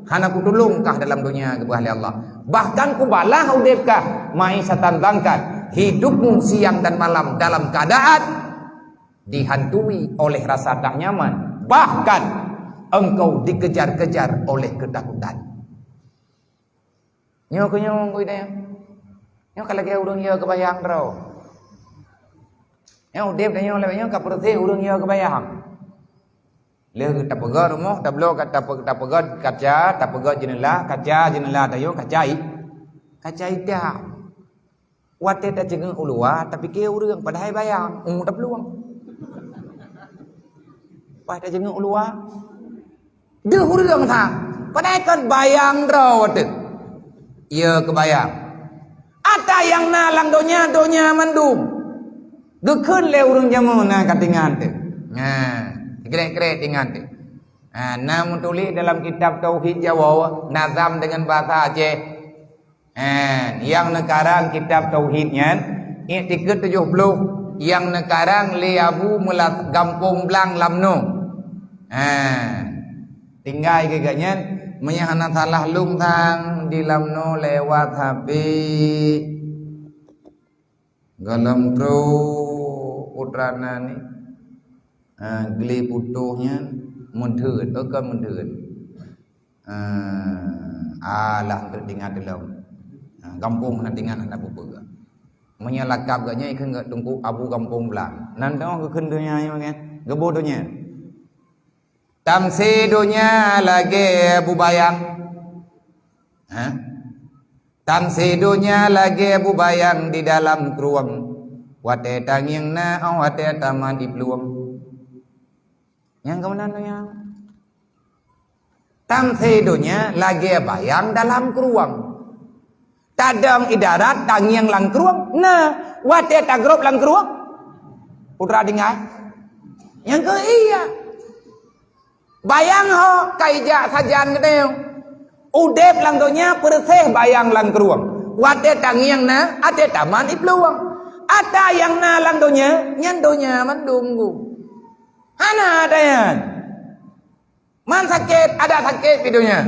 hana kutulông kah dalam donya, geupeugah lé Allah. Bahkan kubalah udeb kah, ma'isyatan dhankan, hidupmu siang dan malam dalam keadaan dihantui oleh rasa tak nyaman. Bahkan engkau dikejar-kejar oleh ketakutan. Nyoe keuh nyoe, geutanyoe. Nyoe ka lagée ureuëng yö keubayang droe. Nyang udeb tanyoe lagée nyoe ka peureuseh ureuëng yo keubayang. Lheueh tapeugét rumoh, tabloe ka tape-, tapeugét kaca, tapeugét jeuneula, kaca jeuneula tanyoe kaca i-, kaca itam. Watée taceungeuk u luwa, tapike ureuëng, padahai bayang, u taplueng. Wah, taceungeuk u luwa, deuh ureuëng that, padahai kon bayang droe teuh. Iya keubayang. Ata nyang na lam donya, donya mandum. Geukheun lé ureuëng jameun na ka tingan teuh. Nah, krek-krek tingan teuh. Nah, na meutuléh dalam kitab Tauhid Jawoe, nazam dengan bahasa Aceh. Eh, nyang neukarang kitab tauhid nyan, Iktiqad tujoh ploh, nyang neukarang lé Abu Meulas Gampông Blang Lamno. Eh, tinggai keu geuh nyan, meunyo hana salah lôn sang di Lamno lewat sabe gohlom trok putra na ni. Ah, geuli putôh nyan meutheun, oh, kon meutheun. Ah, alah, treuk tingat lom. Ah, gampông hana tingat, hana peue-peue. Meunyoe lakab geuh nyan ikheun geuh Teungku Abu Gampông Blang. Nan teungoh geukheun donya nyoe kan, geuboh donya. Tamsé donya lagée bubayang. Ha? Tamsé donya lagée bubayang di dalam krueng. Watée tangieng na, watée tamat iplueng. Nyang keumeunang donya. Tamsé donya lagée bayang dalam krueng. Tadong i darat, tangieng lam krueng. Nah, watée tagrob lam krueng, putra tinggai. Nyang keu iya. Bayang ho ka ijak sajan geutanyoe. Udeb lam donya peureuseh bayang lam krueng. Watée tangieng na, watée tamat iplueng. Ata nyang na lam donya, nyan donya mandum. Hana ata nyan. Man sakét, adak sakét di donya.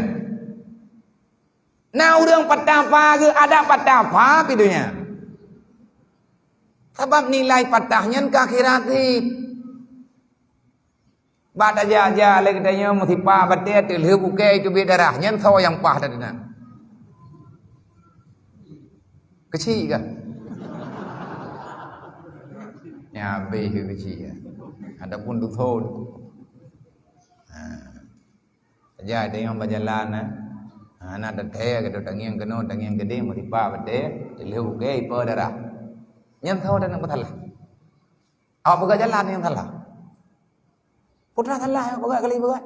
Na ureuëng patah pha geuh, adak patah pha di donya. Sabab nilai patah nyan ka akhirat jih. Bak tajak-jak lé geutanyoe meusipa batée teulheueh bukée teubiet darah, nyan soe nyang paih that na? Keuchik kah? Nyan habéh keuchik kah? Ataupun duthon. Ha. Saja tanyoe bajalan, eh. Ha, na teuthée keu tangieng keunoe, tangieng keudeh, meusipa batée, teulheueh bukée ipa darah. Nyan soe dan peusalah. Awak peugah jalan nyang salah. Peue salah awak peugah kali peugah?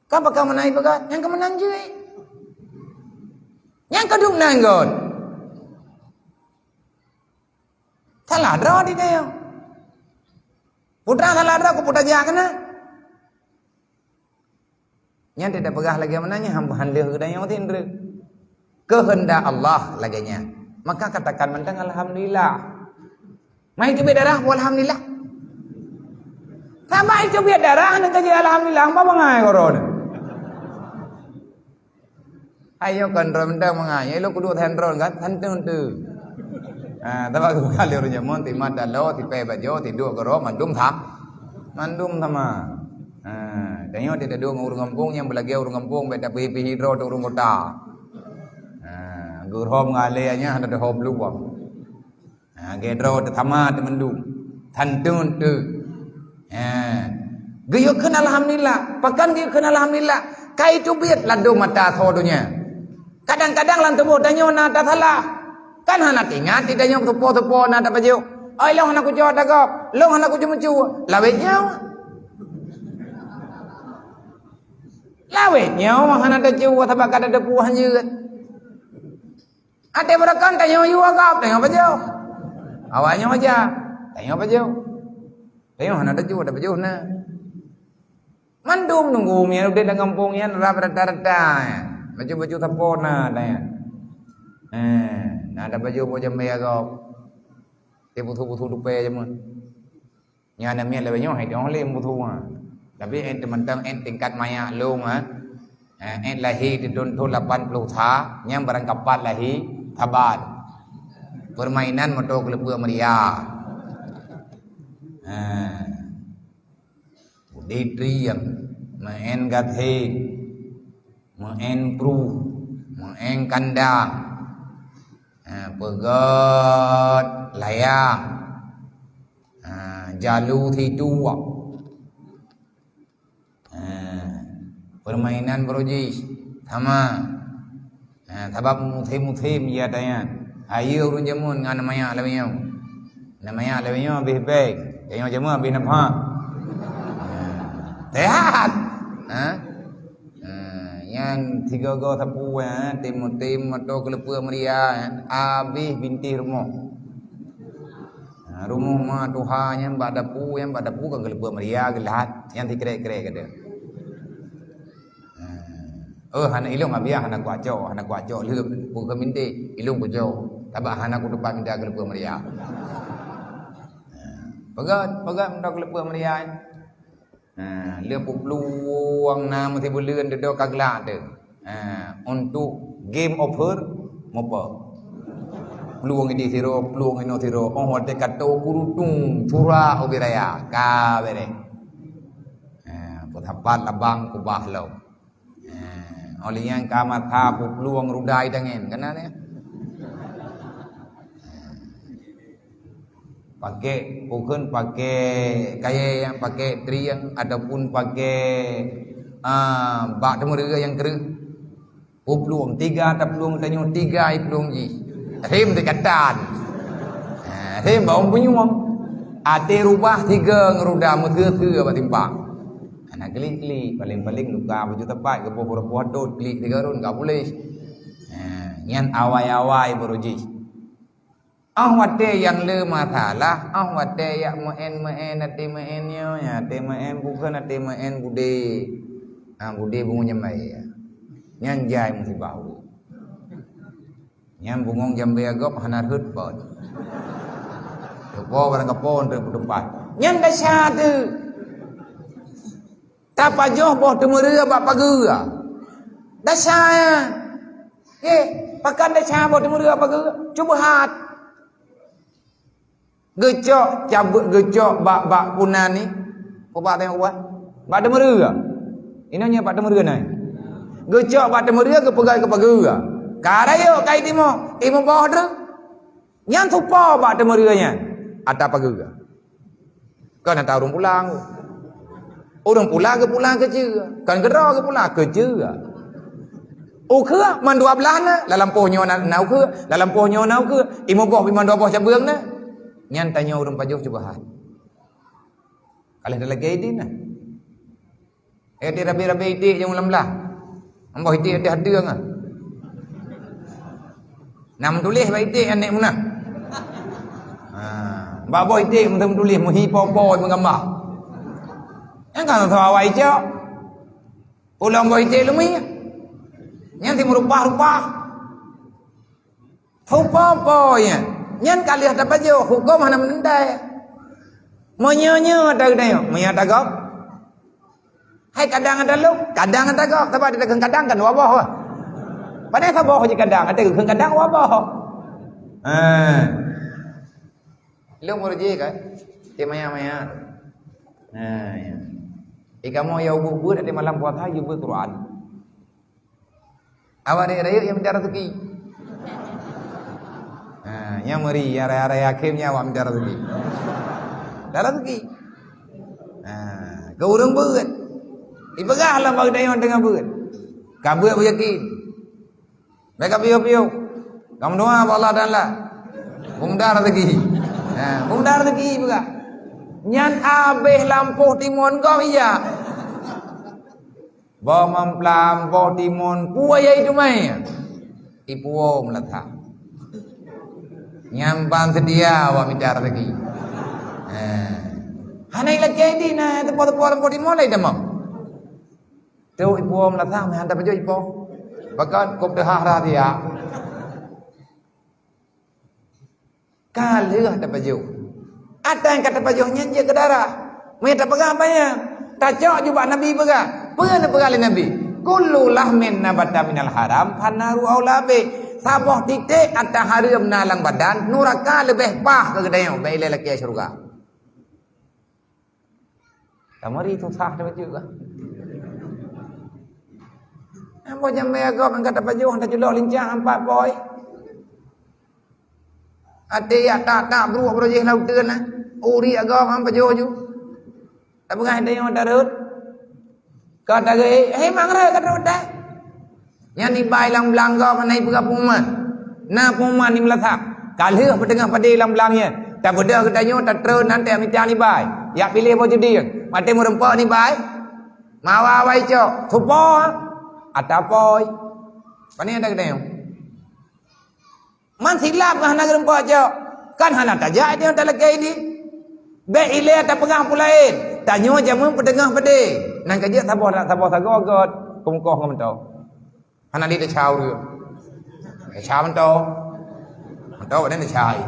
Kan pakon meunan peugah, nyang keumeunang jih. Nyang keuduek nan gon. Salah droe di tanyoe. Peue salah droe keu peue tajak keunan. Nyan tidak peugah lagée meunan nyan, han lheueh geutanyoe tindreuk. Keuheundak Allah lagée nyan. Maka katakan mantong alhamdulillah. Mai teubiet darah, alhamdulillah. Sama itu biet darah, hana kajeuet alhamdulillah, apa bangai korona. Ayo kan ron dah mengai, lo kudu than ron kan, than tu tu. Ha, tapi aku kali orang jamun, timat dalo, tipe bajo, tidur gero, mandum tha. Mandum sama. Ha, tanyoe tidak dua orang kampung yang belagi orang kampung, beda pihi-pihi dro tu orang kota. Ha, guru mengalih nya ada dah belum. Ha, lagée droe teutama teumandum. Thanteun teu. Ha. Geuyue kheun alhamdulillah. Pakon geuyue kheun alhamdulillah? Kai teubiet ladôm mata asoe donya. Kadang-kadang lam tuboh tanyoe na tasalah. Kan hana teuingat di tanyoe teupo-teupo na tapajoh. Oi, lôn hana kucok dagop. Lôn hana kucok mucu. Lawét nyoe. Lawét nyoe hana tacue sabab ka tateupeue hanjeuet. Até beurakan tanyoe yue agam, tanyoe pajoh. Awak nyoe aja, tanyoe pajoh. Tanyoe hana tacue, tapajoh na. Mandum nunggu mian udeb lam gampông nyan rab rata-rata. Baju-baju sapo na tanyoe. Eh, na ada baju po jambai agam. Ti busu-busu dupe jameun. Nyan na miet lawét nyoe hai dong lé musu ha. Tapi en teumantong en tingkat manyak lông ha. Ha, en lahé di thon thon lapan ploh sa, nyang barang kapat lahé saban. Permainan moto keuleupeu meuria. Ha. Udé triang, meu'en gatheng, meu'en pruh, meu'en kandang. Ha, peugét layang. Jalu situ wak. Ha, permainan baroe jih sama. Ha, sabab musim-musim jih ata nyan. Hayeue ureueng jameun ngon aneuk manyak lawét nyoe. Aneuk manyak lawét nyoe habéh beng, tanyoe jameun habéh nafah. Ha, sehat. Ha? Ha, nyan sigoe-goe sapeue, ha, tim-tim moto keuleupeu meuria, ha, habéh bintéh rumoh. Ha, rumoh ma tuha nyan bak dapu, nyan bak dapu kan keuleupeu meuria geulat, nyan sikrek-krek geude. Ha. Oh, hana ilong abiah, hana kuacok, hana kuacok leuh, peue keu minté, ilong kucok. Sabab hana kutupat minta keuleupeu meuria. Ha. Peugah, peugah minta keuleupeu meuria. Ha, lheueh peuplueng na meusibuleuen dudoe ka glak teuh. Ha, untuk game over, mupa. Plueng idéh sidroe, plueng inoe sidroe. Oh, watèe ka toe kurutung, curak ubé raya. Ka bèrèh. Ha, peusapat labang kubah lom. Ha, oh lheueh nyan ka masa peuplueng rudai tangen. Kana nyan? Pakai, bukon pakai kayèe nyang pakai trieng ataupun pakai, ah, bak teumeureue nyang kreueh. Peuplueng, tiga taplueng tanyoe, tiga iplueng jih. Rhem teucatan. Ah, rhem bawang punyueng. Até rubah tiga ngeruda meuteue-teue bak timpang. Hana klik-klik, paléng-paléng luka baju tepat, geuboh pura-pura tot, klik tiga rôn ka puléh. Ah, nyan awai-awai baroe jih. Óh watèe nyang le masalah, óh watèe jak meu'en-meu'en, até meu'en nyoe, até meu'en bukon, até meu'en gudé. Ha, gudé bungong jambé. Nyan jai musibah ureueng. Nyan bungong jambé gob hana rhot pot. Teupo barang kapo untuk peuteupat. Nyan desya teuh. Tapajoh boh teumeureue bak pageue. Desya nyan. Ye, pakon desya boh teumeureue bak pageue? Cubahat. Geucok, cabeuet geucok bak, bak punan ni. Ubak tengok ubak. Bak teumeureue. Inoe nyoe bak teumeureue nyan. Geucok bak teumeureue geupeugah keu pageue. Ka rayeuk kai timoh, imeubôh treuk. Nyan tupo bak teumeureue nyan. Ata pageue. Kon ata ureueng pulang. Ureueng pulang geupulang keu ceue. Kon keudroe geupulang keu ceue. Ukheue man dua blaih na, lam lampôh nyoe na, na ukheue, lam lampôh nyoe na ukheue. Imeubôh pih man dua boh cabeueng na. Nyan tanyoe ureueng pajoh cubahat. Ka lheueh talakée idin na. Eh, di rabe-rabe iték nyang lam blah. Amboh iték di hadeueng ah. Na meutuléh bak iték aneuk meunah. Ha, bak boh iték meutuléh meuhi po-po meugamba. Nyang ka soe awai cok. Ulôn boh iték lumi. Nyang timeurubah-rubah. Soe po-po nyan? Nyan ka lheueh tapajoh, huköm hana meuneuntée. Meunyoe-nyoe ata geutanyoe, meunyoe ata gob. Hai kadang ata lôn, kadang ata gob, sabab ata kheun kadang kan dua boh. Padahai saboh jih kadang, ata kheun kadang dua boh. Ha. Lôn ureueng jih kan, ti maya-maya. Ha, ya. Di kamoe ya ubit-ubit, di malam puasa, ya ubit Quran. Awak rayeuk-rayeuk nyang mita raseuki. Ha, nyang meuri, nyang raya-raya akhé nyan awak mita raseuki. Mita raseuki. Ha, keu ureueng beuet. Ipeugah lam bak geutanyoe teungoh beuet. Ka beuet beuyakin. Bèk ka piôh-piôh. Ka meudoa bak Allah Taala. Beu mita raseuki. Ha, beu mita raseuki peugah. Nyan abéh lampôh timon gob ija. Boh mamplam, boh timon, peue nyang iteumèe? Ipuwoe meulatha. Nyan ban seudia awak mita raseuki. Eh. Hana ilakée di na teupo-teupo lampôh timon lé teuma. Tu ipuwoe meulatha, meuhan tapajoh ipoh. Bahkan kop teuhah rahsia. Ka lheueh tapajoh. Ata nyang ka tapajoh nyan jeuet keu darah. Meunyoe tapeugah apa nyan? Tacok ju bak Nabi peugah. Peue neupeugah lé Nabi? "Kullu lahmin nabata minal haram fannaru aula bih." Saboh titek ata hareuem na lam badan, nuraka leubeh paih keu geutanyoe, bèk ilée lakée syeuruga. Tamari susah tabacut lah. Ambo jamé agam angkat tapajoh, taculok lincah ampat poi. Até yak tak-tak bruek beurojih lauteun lah. Uri agam am pajoh ju. Tapeugah tanyoe tarot. Ka tarot, eh, memang rot ka rot dah. Nyan ibai lam blang gob hana ipeugah pengumuman. Na pengumuman di meulasah. Ka lheueh peuteungoh padé lam blang nyan. Tabeudôh geutanyoe tatrön nan teuh mita ibai. Yak piléh boh judi. Maté meureumpok ibai. Mawa wai cok. Supo. Atapoi. Pane ada geutanyoe. Man silap kah hana geureumpok cok. Kan hana tajak dia talakée di. Bék ilée tapeugah peue laén. Tanyoe jameun peuteungoh padé. Nan ka jeuet saboh, saboh sagoe göt. Keumukoh ngon meuto. Hana di teucau dia. Teucau meuto. Meuto pada teucau.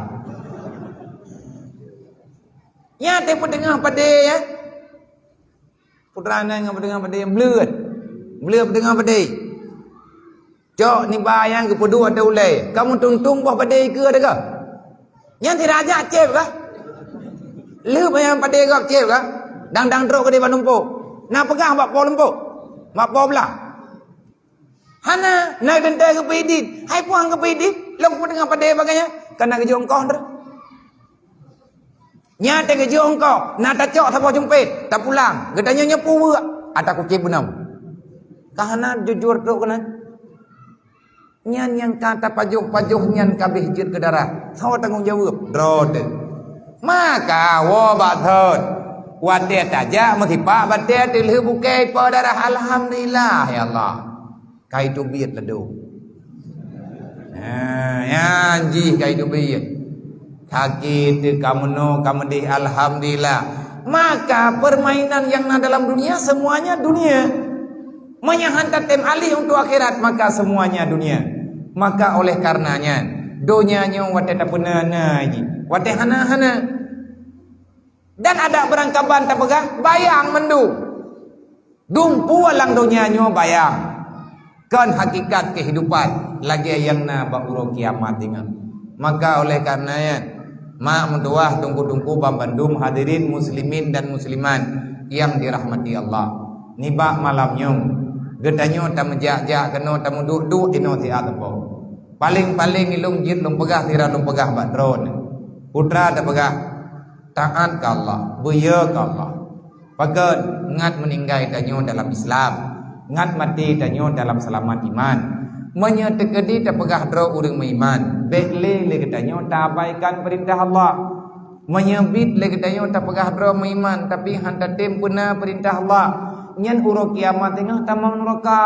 Nya teuh peuteungoh padé ya. Putra nyan ngon peuteungoh padé, bleut. Bleut peuteungoh padé. Cok niba nyang geupeuduek ateueh ulée. Kamu tuntung boh padé ikeue teuka. Nyan sira jak céb kah? Lheueh nyang padé gob céb kah? Dang-dang trok keudéh bak lumpok. Na peugah bak po lumpok. Bak po blah. Hana, na teuntée geupeudit. Hai puang geupeudit, lôn peuteungoh padé bagaih nyan. Kana geujok ongkoh droe. Nya teuh geujok ongkoh, na tacok saboh jumpét, tapulang. Geutanyoe nyoe puweuk, ata kucéb beunam. Ka hana jujur trok keunan. Nyan nyang ka tapajoh-pajoh nyan ka abéh jeuet keu darah. Soe tanggong jaweueb? Droe teuh. Maka woe bak thon. Watée tajak meusipak batée teulheueh bukée ipo darah, alhamdulillah ya Allah. Kai teubiet ladôm. Ha, nyan jih kai teubiet. Sakét teuh ka meunoe ka meudeh, alhamdulillah. Maka permainan yang na dalam dunia semuanya dunia. Meunyoe han tatem alih untuk akhirat, maka semuanya dunia. Maka oleh karenanya, donya nyoe watée tapeuna na jih, watée hana hana. Dan adak beurangkaban tapeugah bayang mandum. Dumpeue lam donya nyoe bayang. Kon hakikat kehidupan lagée nyang na bak uroe kiamat ingat. Maka oleh karenanya, mak meutuwah teungku-teungku banmandum hadirin muslimin dan muslimat yang dirahmati Allah. Nibak malam nyoe, geutanyoe tameujak-jak keunoe tameuduek-duek inoe siat teupeu. Paleng-paleng ilong jeuet lôn peugah sira lôn peugah bak droeneuh. Putra tapeugah, taát keu Allah, beuyoe keu Allah. Pakon ngat meuninggai tanyoe dalam Islam, ngat maté tanyoe dalam seulamat iman. Meunyoe teukeudi tapeugah droe ureuëng meuiman, bék lé lé geutanyoe taabaikan peurintah Allah. Meunyoe biet lé geutanyoe tapeugah droe meuiman, tapi han tatem peuna peurintah Allah, nyan uroe kiamat teungoh tamong nuraka.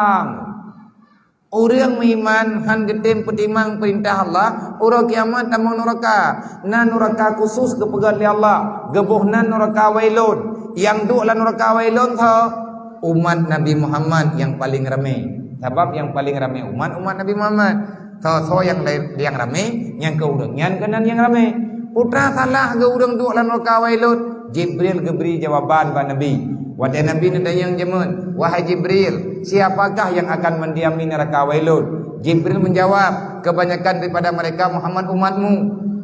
Ureuëng meuiman han geutem peutimang peurintah Allah, uroe kiamat tamong nuraka. Na nuraka khusus geupeugét lé Allah, geuboh nan nuraka Wailun. Nyang duek lam nuraka Wailun soe? Umat Nabi Muhammad nyang paleng ramé. Sabab nyang paleng ramé umat, umat Nabi Muhammad. Soe-soe nyang lai-, nyang ramé, nyang keu ureuëng nyan keunan nyang ramé. Putra salah geu ureuëng duek lam nuraka Wailun. Jibril geubri jawaban bak Nabi. Watée Nabi neutanyong jameun, "Wahai Jibril, siapakah yang akan mendiami neraka Wailun?" Jibril menjawab, "Kebanyakan daripada mereka Muhammad umatmu."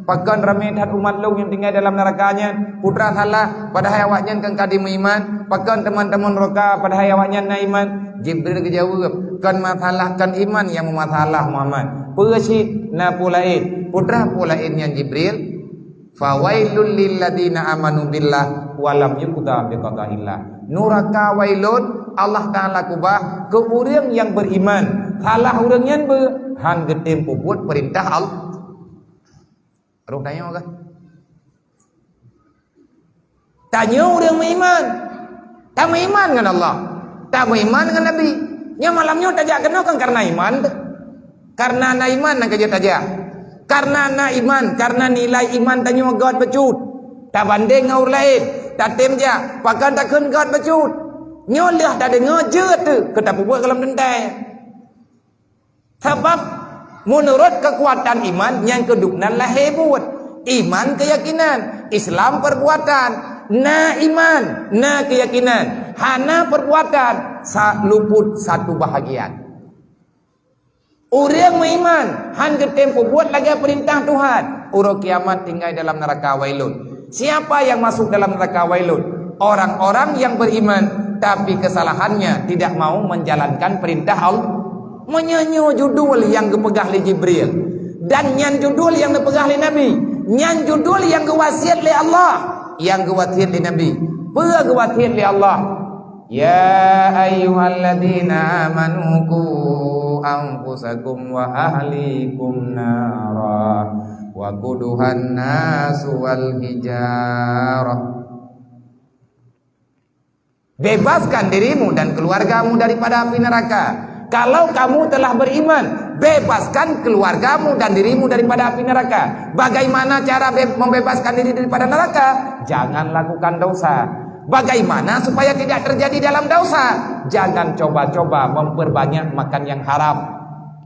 "Pakon ramé that umat lôn nyang tinggai dalam neraka nyan?" Putra salah, padahai awaknyan kan ka dimeuiman. "Pakon teuma tamong nuraka, padahai awaknyan na iman?" Jibril geujaweueb, "Kon masalah kon iman nyang meumasalah Muhammad. Peue cit na peue laén?" "Putra peue laén nyan Jibril?" "Fawailul lilladzina amanu billah wa lam yuqda biqadaillah." Nuraka Wailun, Allah Taala keubah keu ureuëng nyang beriman. Salah ureuëng nyan beu, han geutem peubuet peurintah Allah. Roh tanyoe kah? Tanyoe ureuëng meuiman. Tameuiman ngon Allah. Tameuiman ngon Nabi. Nyoe malam nyoe tajak keunoe kan kareuna iman teuh. Kareuna na iman nyang ka jeuet tajak. Kareuna na iman, kareuna nilai iman tanyoe göt bacut. Tabandeng ngon ureuëng laén, tatem jak, pakon takheun göt bacut. Nyoe lheueh tadeungoe jeuet teuh keu tapeubuet gohlom teuntée. Sabab meunurot keukuatan iman nyang keudugnan lahé buet. Iman keuyakinan, Islam perbuatan. Na iman, na keuyakinan, hana perbuatan, sa-, luput satu bahagian. Ureuëng meuiman han geutem peubuet lagée peurintah Tuhan, uroe kiamat tinggai dalam neuraka Wailun. Siapa yang masuk dalam neraka Wailun? Orang-orang yang beriman, tapi kesalahannya tidak mau menjalankan perintah Allah. Meunyoe nyoe judul nyang geupeugah lé Jibril, dan nyan judul nyang geupeugah lé Nabi, nyan judul nyang geuwasiet lé Allah. Nyang geuwasiet lé Nabi. Peue geuwasiet lé Allah? "Ya ayyuhalladzina amanu qu anfusakum wa ahlikum nara wa quduhan nasu wal hijarah." Bebaskan dirimu dan keluargamu daripada api neraka. Kalau kamu telah beriman, bebaskan keluargamu dan dirimu daripada api neraka. Bagaimana cara be-, membebaskan diri daripada neraka? Jangan lakukan dosa. Bagaimana supaya tidak terjadi dalam dosa? Jangan coba-coba memperbanyak makan yang haram.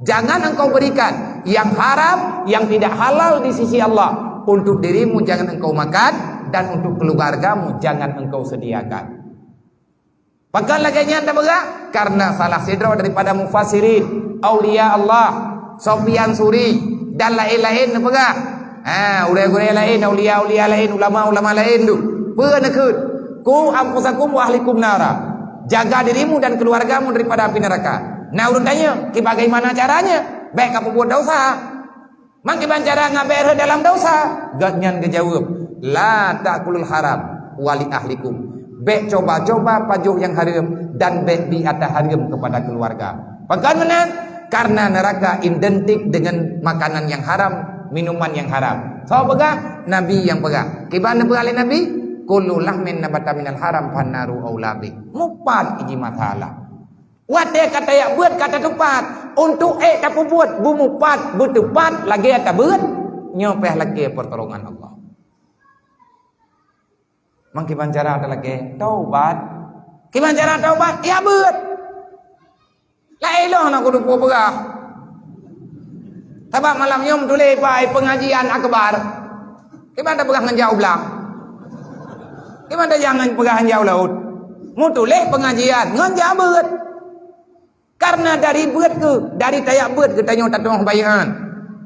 Jangan engkau berikan yang haram, yang tidak halal di sisi Allah. Untuk dirimu jangan engkau makan, dan untuk keluargamu jangan engkau sediakan. Pakon lagée nyan tapeugah? Karena salah sidroe daripada mufassirin, aulia Allah, Sufyan Suri, dan laén-laén neupeugah. Ha, ureuëng-ureuëng laén, aulia-aulia laén, ulama-ulama laén tu. Peue neukheun? "Qu anfusakum wa ahlikum nara." Jaga dirimu dan keluargamu daripada api neraka. Na ureuëng tanyong, "Kibagaimana caranya?" Bék ka peubuet dosa. Mangkiban cara ngabée rhot dalam dosa? Gobnyan geujaweueb, "La ta'kulul haram wa li ahlikum." Bék coba-coba pajoh nyang hareuem dan bék bi ata hareuem keupada keuluwarga. Pakon meunan? Karena neuraka identik deungon makanan nyang haram, minuman nyang haram. Soe peugah? Nabi nyang peugah. Kiban neupeugah lé Nabi, "Kullu lahmin nabata minal haram fannaru aula bih." Mupat iji masalah. Watée ka tajak beuet ka tateupat, untuk ék tapeubuet beumupat, beuteupat lagée ata beuet, nyoe pih lakée peurtolongan Allah. Mangkiban cara talakée? Taubat. Kiban cara taubat? Ya beuet. Laén lôn hana kuteupeu peugah. Sabab malam nyoe meutuléh pai pengajian akbar. Kiban tapeugah ngon jak u blang? Kiban tajak ngon peugah ngon jak u laôt? Meutuléh pengajian ngon jak beuet. Karena dari beuet keuh, dari tajak beuet geutanyoe tatu'oh baiát.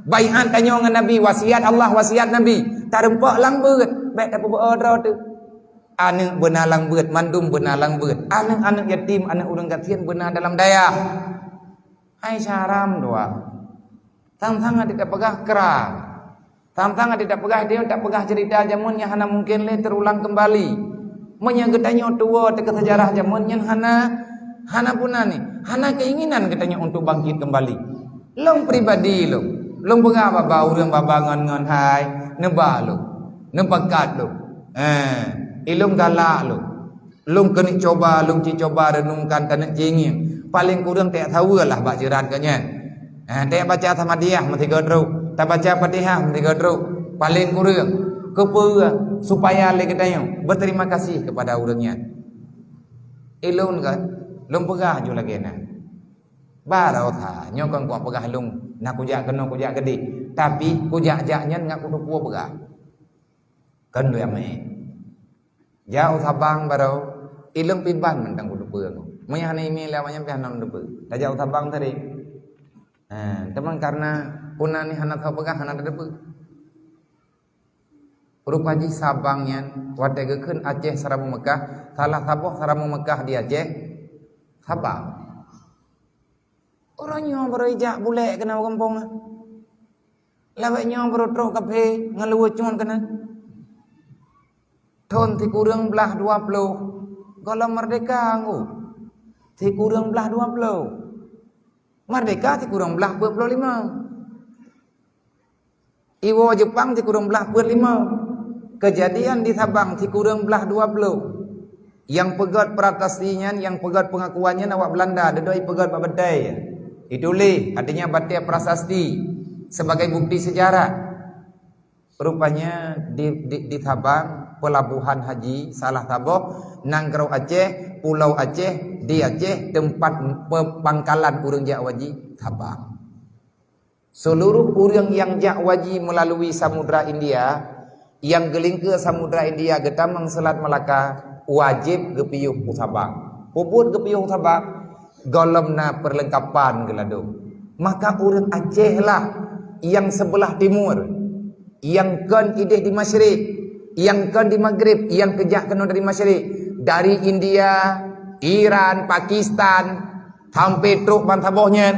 Baiát tanyoe ngon Nabi, wasiat Allah, wasiat Nabi. Tarumpok lam beuet, bék tapeubeudroe teuh. Aneuëk beuna lam beuet, mandum beuna lam beuet. Aneuëk-aneuëk yatim, aneuëk ureuëng gasien beuna dalam dayah. Hai syaram dua. Sang-sang adak tapeugah kra. Sang-sang adak tapeugah dia, tapeugah cerita jameun nyang hana mungkin lé terulang kembali. Meunyoe geutanyoe tuwoe teuka sejarah jameun nyan hana, hana puna ni, hana keinginan geutanyoe untuk bangkit kembali. Lôn pribadi lôn, lôn peugah bak ureuëng baba ngon-ngon hai, neuba lôn, neupakat lôn. Eh, ilôn galak lôn. Lôn keuneuk coba, lôn ci coba renungkan keuneuk ci ngieng. Paleng kureueng tajak saweue lah bak jeurat geuh nyan. Ha, tajak baca Samadiyah meusigoe trok, tabaca Fatihah meusigoe trok. Paleng kureueng, keupeue? Supaya lé geutanyoe beuterima kasih keupada ureuëng nyan. Ilôn kan, lôn peugah ju lagée na. Baroe sa, nyoe kon kupeugah lôn na kujak keunoe kujak keudeh, tapi kujak-jak nyan ngat kuteupeu peugah. Kon lôn amé. Jak u Sabang baroe, ilôn piban mantong kuteupeu. Meunyo hana imé lé awaknyan pih hana lôn teupeu. Tajak u Sabang tadi. Ha, teuma karena puna ni hana teupeugah, hana teuteupeu. Rupa jih Sabang nyan, watée geukheun Aceh Seuramoe Meukah, salah saboh Seuramoe Meukah di Aceh, Sabang. Uroe nyoe baroe ijak bulek keunan gampông. Lawét nyoe baroe trok kaphé ngon luweue cun keunan. Thon sikureueng blaih dua ploh, gohlom merdeka ngku. Sikureueng blaih dua ploh. Merdeka sikureueng blaih peuet ploh lima. Iwoe Jepang sikureueng blaih peuet lima. Keujadian di Sabang sikureueng blaih dua ploh. Nyang peugét prasasti nyan, nyang peugét peungakuan nyan awak Beulanda, dudoe ipeugét bak batée. Ituléh, artinya batée prasasti sebagai bukti sejarah. Rupanya di, di, di Sabang, pelabuhan haji salah saboh, nanggroe Aceh, pulau Aceh, di Aceh, tempat pe-, pangkalan ureuëng jak haji, Sabang. Seluruh ureuëng nyang jak haji meulalu Samudra India, nyang geulingkeue Samudra India geutamong Seulat Melaka, wajéb geupiôh u Sabang. Peue buet geupiôh u Sabang? Gohlom na peurleungkapan geuladôm. Maka ureuëng Aceh lah nyang seubeulah timur, nyang kon ideh di masyrik, nyang kon di Maghrib, nyang keujak keunoe dari masyrik, dari India, Iran, Pakistan, sampai trok bansaboh nyan.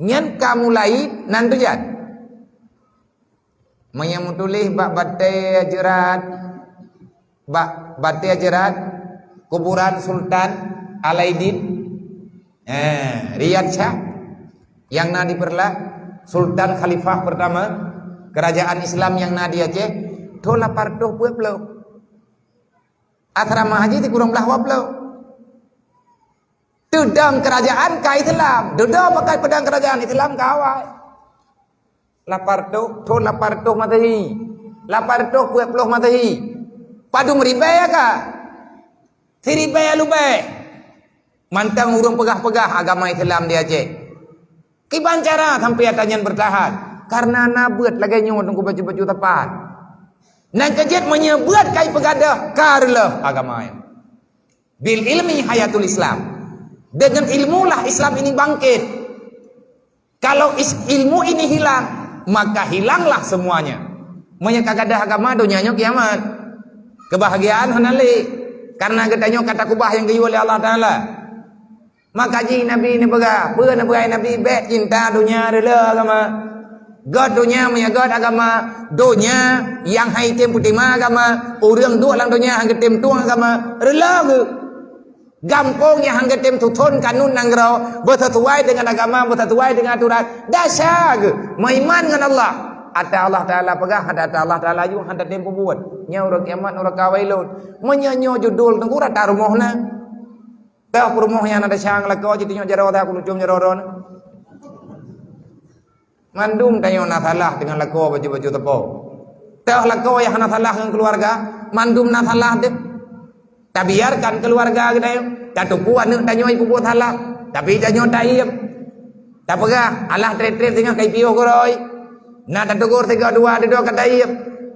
Nyan ka mulai nan tujan. Meunyoe meutuléh bak batée jeurat, bak batée jeurat kuburan Sultan Alaidin, eh, Riyad Shah nyang na di Peureulak, Sultan Khalifah pertama kerajaan Islam nyang na di Aceh, thon lapan reutôh peuet ploh. Asrama haji sikureueng blaih dua ploh. Teudong kerajaan ka Islam. Dudoe pakai peudong kerajaan Islam ka awai. Lapan reutôh, thon lapan reutôh Masehi. Lapan reutôh peuet ploh Masehi. Padum ribée ka? Siribée leubeh. Mantong ureuëng peugah-peugah agama Islam di Aceh. Kiban cara sampai ata nyan bertahan? Karena na beuet lagée nyoe teungku baju-baju tapat. Nan keujeuet meunyoe beuet kai peugadôh ka reuloh agama nyan. Bil ilmi hayatul Islam. Dengan ilmulah Islam ini bangkit. Kalau is-, ilmu ini hilang, maka hilanglah semuanya. Meunyoe ka gadôh agama, donya nyoe kiamat. Kebahagiaan hana lé. Karena geutanyoe ka takubah nyang geuyue lé Allah Taala. Maka jih Nabi neupeugah, peue neupeugah Nabi, bék cinta donya reuloh agama. Gét donya meunyoe gét agama, donya nyang hai tem peutima agama, ureuëng duek lam donya han geutem tueng agama, reuloh geuh. Gampông nyang han geutem tuthon kanun nanggroe, beuseusuai dengan agama, beuseusuai dengan aturan, desya geuh. Meuiman ngon Allah. Ata Allah Taala peugah, ata Allah Taala yue han tatem peubuet. Nyoe uroe kiamat, uroe ka wailun. Meunyoe nyoe judul teungku rata rumoh na. Teuh peurumoh nyang na desya ngon lakoe jitunyok jaroe teuh, kulucom jaroe droe. Mandum tanyoe na salah deungon lakoe baju-baju teupeu. Teuh lakoe nyang hana salah ngon keuluwarga, mandum na salah deuh. Tabiarkan keuluwarga geutanyoe, tateupeue aneuëk tanyoe jipeubuet salah, tapi tanyoe taiem. Tapeugah, alah treb-treb singoh ka jipiôh keudroe. Na tateugur sigoe dua, dudoe ka taiem.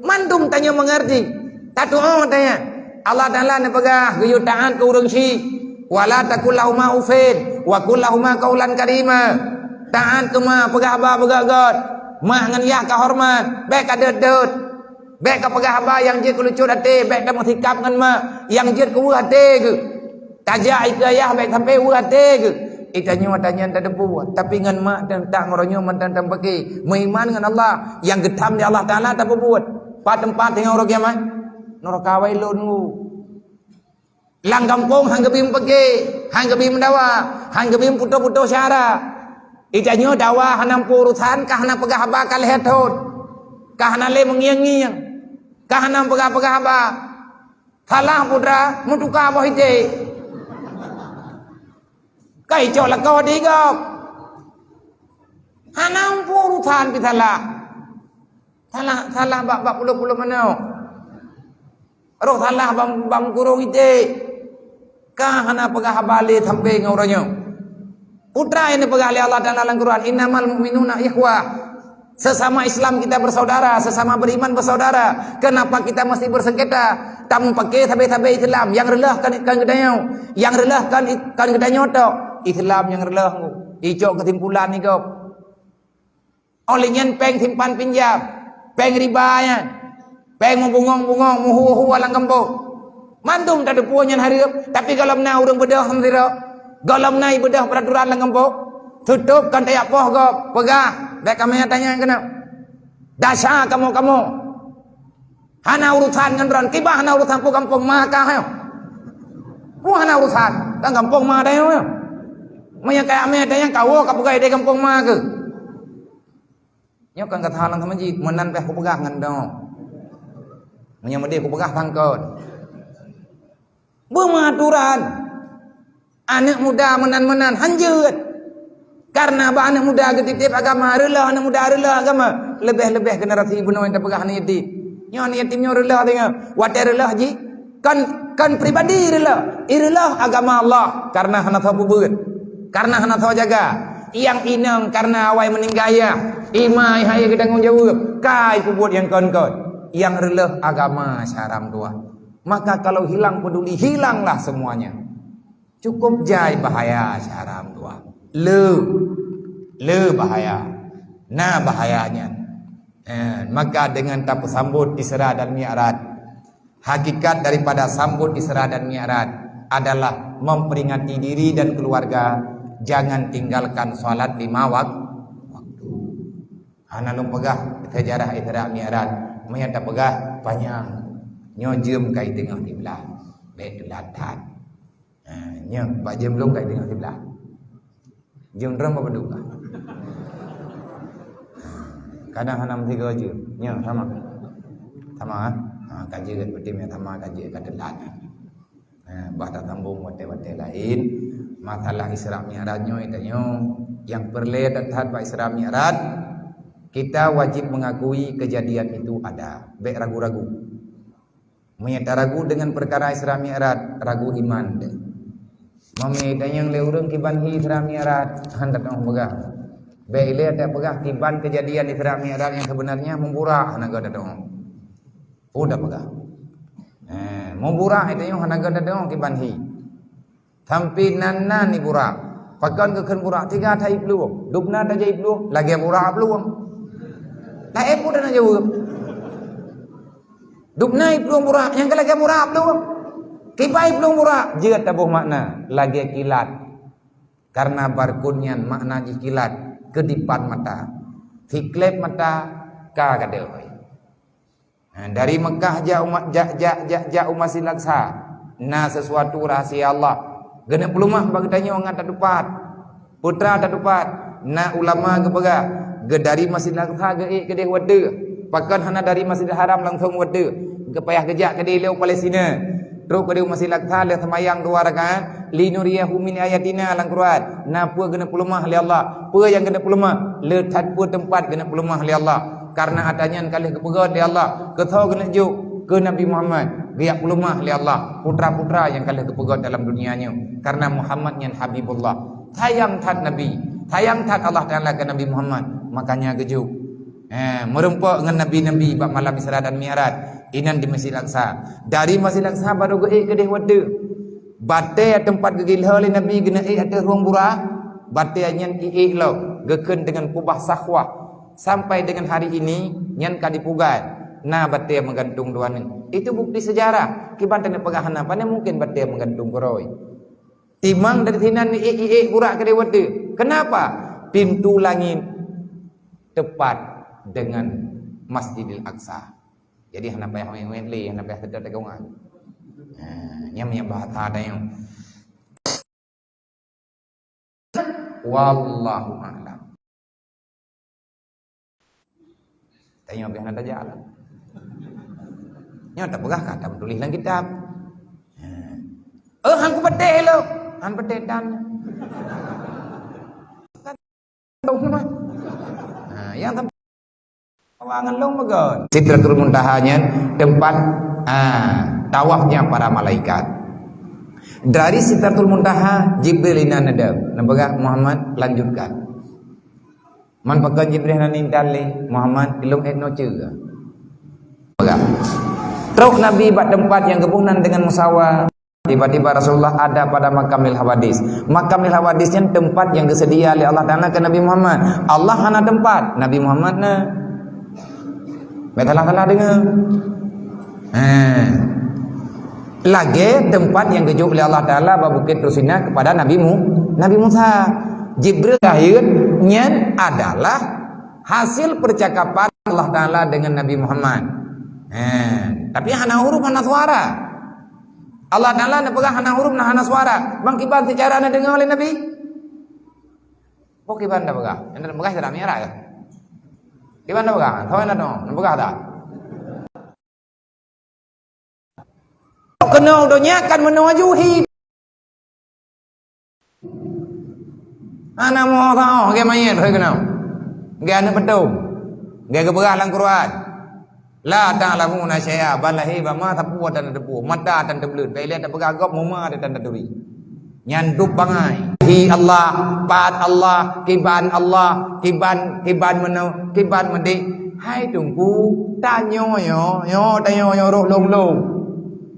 Mandum tanyoe meungerti. Tatuoh tanyoe. Allah Taala neupeugah geuyue taát keu ureuëng syiek. "Wala taqul lahuma uffin, wa qul lahuma qaulan karima." Taát keu ma, peugah haba beugét-gét. Mak ngon yah ka horeumat, bék ka deuet-deuet. Bék ka peugah haba nyang jeuet keu lucut até, bék tameusikab ngon mak, nyang jeuet keu weueh até geuh. Tajak ikeue ayah bék sampai weueh até geuh. Itanyoe tanyan tateupeue, tapi ngon mak dan tak ngon uroe nyoe mantong tameupake. Meuiman ngon Allah nyang geutham lé Allah Taala tapeubuet. Pat teumpat singoh uroe kiamat? Neuraka wailun geuh. Lam gampông han geubi meupeuke, han geubi meudawa, han geubi meuputôh-putôh syara. Itanyoe dawa hana muphom urosan, ka hana peugah haba ka lhée thon. Ka hana lé meungieng-ngieng. Ka hana peugah-peugah haba. Salah putra, meutuka boh iték. Ka icok lakoe di gob. Hana muphom urosan pih salah. Salah, salah bak, bak pulôh-pulôh manok. Roh salah bak, bak meukurong iték. Ka hana peugah haba lé sampai ngon uroe nyoe. Putra nyang neupeugah lé Allah Taala lam Quran, "Innamal mu'minuna ikhwah." Sesama Islam kita bersaudara, sesama beriman bersaudara. Kenapa kita mesti bersengketa? Tameupake sabe-sabe Islam, nyang reuloh kan, kan geutanyoe. Nyang reuloh kan, kan geutanyoe tok. Islam nyang reuloh. Icok keusimpulan nyoe gob. Óh lheueh nyan péng simpan pinjam, péng riba nyan, péng meubungong-bungong, meuhu-hu lam gampông. Mandum tateupeue nyan hareuem, tapi gohlom na ureuëng beudôh sidroe, gohlom na ibeudôh peuraturan lam gampông, tutôp kon tajak poh gob, peugah, bék kamoe tanyong keunoe. Desya kamoe-kamoe. Hana urusan ngon droen, kiban hana urusan peue gampông ma kah nyoe. Peue hana urusan, kan gampông ma tanyoe nyoe. Meunyoe kaya mé tanyoe ka woe ka peugah idéh gampông ma keuh. Nyoe kan gata lam masjid, meunan pih kupeugah ngon droe. Meunyoe meudéh kupeugah sangkot. Beumeuaturan. Aneuëk muda meunan-meunan han jeuet. Karena bak aneuëk muda geutitép agama, reuloh aneuëk muda, reuloh agama. Leubeh-leubeh generasi bunoe nyang tapeugah aneuk yatim. Nyoe aneuk yatim nyoe reuloh deungoe. Watée reuloh jih, kon, kon pribadi reuloh. Ireuloh agama Allah karena hana soe peubuet. Karena hana soe jaga. Nyang inong karena awai meuninggai yah. Ima hai geutanggong jaweueb. Kai peubuet nyang kon-kon. Nyang reuloh agama syedara meutuah. Maka kalau hilang peduli, hilanglah semuanya. Cukup jai bahaya syedara meutuah. Le, le bahaya. Na bahaya nyan. Eh, maka dengan tapeusambot Isra dan Mi'raj, hakikat daripada sambot Isra dan Mi'raj adalah memperingati diri dan keluarga jangan tinggalkan salat lima wak-, waktu. Hana lôn peugah sejarah Isra Mi'raj, meunyo tapeugah panyang. Nyoe jeuem kai teungoh siblaih, bèk teulat that. Ha, nyoe bak jeuem lôn kai teungoh siblaih. Jeuem droe bak padum ka. Kadang hana meusigoe jeuem. Nyoe sama. Sama, ha? Ha, ka jeuet, berarti meunyo sama ka jeuet, ka teulat. Ha, bah tasambong watèe-watèe laén. Masalah Isra Mi'raj nyoe, tanyoe nyang peureulèe that-that bak Isra Mi'raj, kita wajib mengakui kejadian itu ada. Bèk ragu-ragu. Meunyo taragu deungon peukara Isra Mi'raj, ragu iman teuh. Meunyo tanyong lé ureueng kiban hi Isra Mi'raj, han tatu'oh peugah. Bèk ilèe tapeugah kiban kejadian Isra Mi'raj nyang sebenarnya meuburak hana geutanyoe. Peue tapeugah? Eh, meuburak tanyoe hana geutanyoe kiban hi. Sampoe nan-nan iburak. Pakon geukheun burak? Tiga that iplueng. Dubna tajak iplueng, lagèe burak plueng. Laén peue na jaweueb? Dubna iplueng burak, nyang ka lagèe burak plueng. Kiban iplueng burak, jeuet taboh makna, lagèe kilat. Karena barkun nyan makna jih kilat, keudipan mata. Siklep mata ka gadôh. Ha, dari Mekah jak u ma-, jak, jak, jak, jak u Masjidil Aqsa, na sesuatu rahasia Allah. Geuneuk peuleumah bak geutanyoe ngon tatupat. Peue teuma tatupat, na ulama geupeugah, geu-, dari Masjidil Aqsa geuék keudéh u ateueh. Pakon hana dari Masjidil Haram langsong u ateueh? Geupayah geujak keudéh lé u Palestina. Trok keudéh u Masjidil Aqsa lheueh seumayang dua rakaat, "Linuriyahu min ayatina" lam Quran. Na peue geuneuk peuleumah lé Allah? Peue nyang geuneuk peuleumah? Le that peue teumpat geuneuk peuleumah lé Allah. Karena atra nyan ka lheueh geupeugöt lé Allah. Keu soe geuneuk jok? Keu Nabi Muhammad. Geujak peuleumah lé Allah putra-putra nyang ka lheueh geupeugöt dalam dunia nyoe. Karena Muhammad nyan Habibullah. Sayang that Nabi. Sayang that Allah Taala keu Nabi Muhammad. Makanya geujok. Eh, meureumpok ngon nabi-nabi bak malam Isra dan Mi'raj. Inan di Masjid Aqsa. Dari Masjid Aqsa baru geuék keudéh u ateueh. Batèe teumpat geugilhô lé Nabi geuneuk ék ateueh rueng burak, batèe nyan iék lom, geukheun deungon kubah Sakhwah. Sampai deungon hari ini, nyan ka dipugai. Na batèe meugantung dua nyoe. Itu bukti sejarah. Kiban taneuk peugah hana, pane mungken batèe meugantung keurôi. Timang dari sinan iék-iék burak keudéh u ateueh. Kenapa? Pintu langit tepat dengan Masjidil Aqsa. Jadi hana payah wet-wet lé, hana payah seutôt dagangan. Ha, nyan meunyo bahasa tanyoe. Wallahu a'lam. Tanyoe pih hana tajak lah. Nyoe tapeugah ka tameutuléh lam kitab. Ha. Eh, han kupatéh lom. Han patéh tan. Ha, nyang tam-, awak ngon lôn meugon. Sidratul Muntaha nyan teumpat, ah, tawafnya para malaikat. Dari Sidratul Muntaha, Jibril inan neudong. Neupeugah, "Muhammad, lanjutkan." Man pakon Jibril hana intat lé, "Muhammad, ilôn ék noe ceue." Peugah. Trok Nabi bak teumpat nyang geuboh nan deungon musawa. Tiba-tiba Rasulullah ada pada Makamil Hawadis. Makamil Hawadis nyan teumpat nyang geuseudia lé Allah Taala keu Nabi Muhammad. Allah hana teumpat, Nabi Muhammad na. Bèk salah-salah deungoe. Ha. Lagèe teumpat nyang geujok lé Allah Taala bak Bukét Tursina kepada Nabi Mu-, Nabi Musa. Jibril lahé nyan adalah hasil percakapan Allah Taala dengan Nabi Muhammad. Ha. Tapi hana huruf, hana suara. Allah Taala neupeugah hana huruf, na hana suara. Bang kiban seucara neudeungoe lé Nabi? Peue kiban neupeugah? Neupeugah Isra Mi'raj kah? Kiban neupeugah? Soe na dong? Neupeugah dak? Keunoe donya kan meunoe ju hi. Hana moh saoh geu manyét hôi keunoe. Geu aneuk peutom. Geu geupeugah lam Quran. La ta'lamuna syai'a, ban lahé bak ma sapeue tan tateupeue, mata tan tableuet, bèk ilèe tapeugah gob meuma tan taturi. Nyan dub bangai. Hi Allah, pat Allah, kiban Allah, kiban, kiban meunoe, kiban meudéh. Hai Teungku, tanyoe nyoe, nyoe tanyoe nyoe roh lôn-lôn.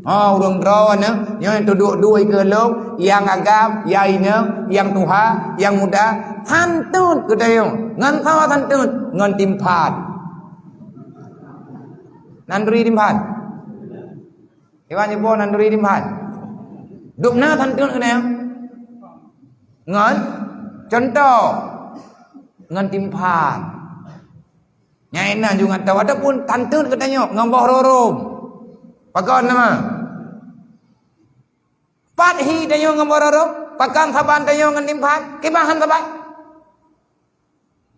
Ha, ureueng droeneuh, nyoe nyang tuduek-duek ikeue lôn, nyang agam, nyang inong, nyang tuha, nyang muda, santôt geutanyoe. Ngon soe santôt? Ngon timphan. Nan turi timphan? Iwan iboh nan turi timphan. Dubna santôt keunoe. Ngon contoh. Ngon timphan. Nyang inan ju ngon tôb, ataupun tanteun geutanyoe ngon boh rorôm. Pakon nama? Pat hi tanyoe ngon boh rorôm, pakon saban tanyoe ngon timphan, kiban han saban.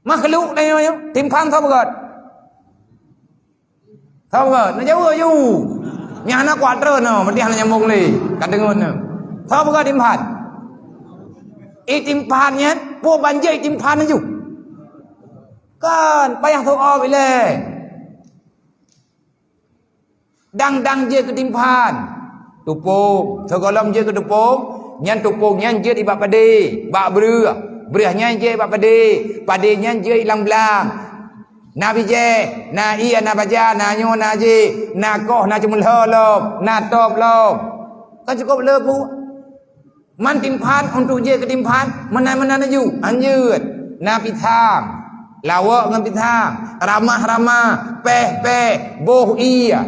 Makhluk tanyoe nyoe, timphan soe peugöt? Soe peugöt? Neujaweueb yu. Nyang hana kuat treun nyoe, meudeh hana nyambông lé. Ka deungon nyoe. Soe peugöt timphan? I timphan nyan, peue ban jeuet i timphan nyoe? Kan, payah soe ilée. Dang-dang jeuet keu timphan. Tupông, sigohlom jeuet keu tupông, nyan tupông nyan jeuet i bak padé, bak breueh. Breueh nyan jeuet i bak padé, padé nyan jeuet i lam blang. Na bijéh, na ié, na baja, na nyoe, na jih, na koh, na ceumeulhô lom, na tôb lom. Kan cukôp le peue. Man timphan, untuk jeuet keu timphan, meunan-meunan laju. Hanjeuet. Na pisang, lawok ngon pisang, ramah-ramah, péh-péh, boh ié.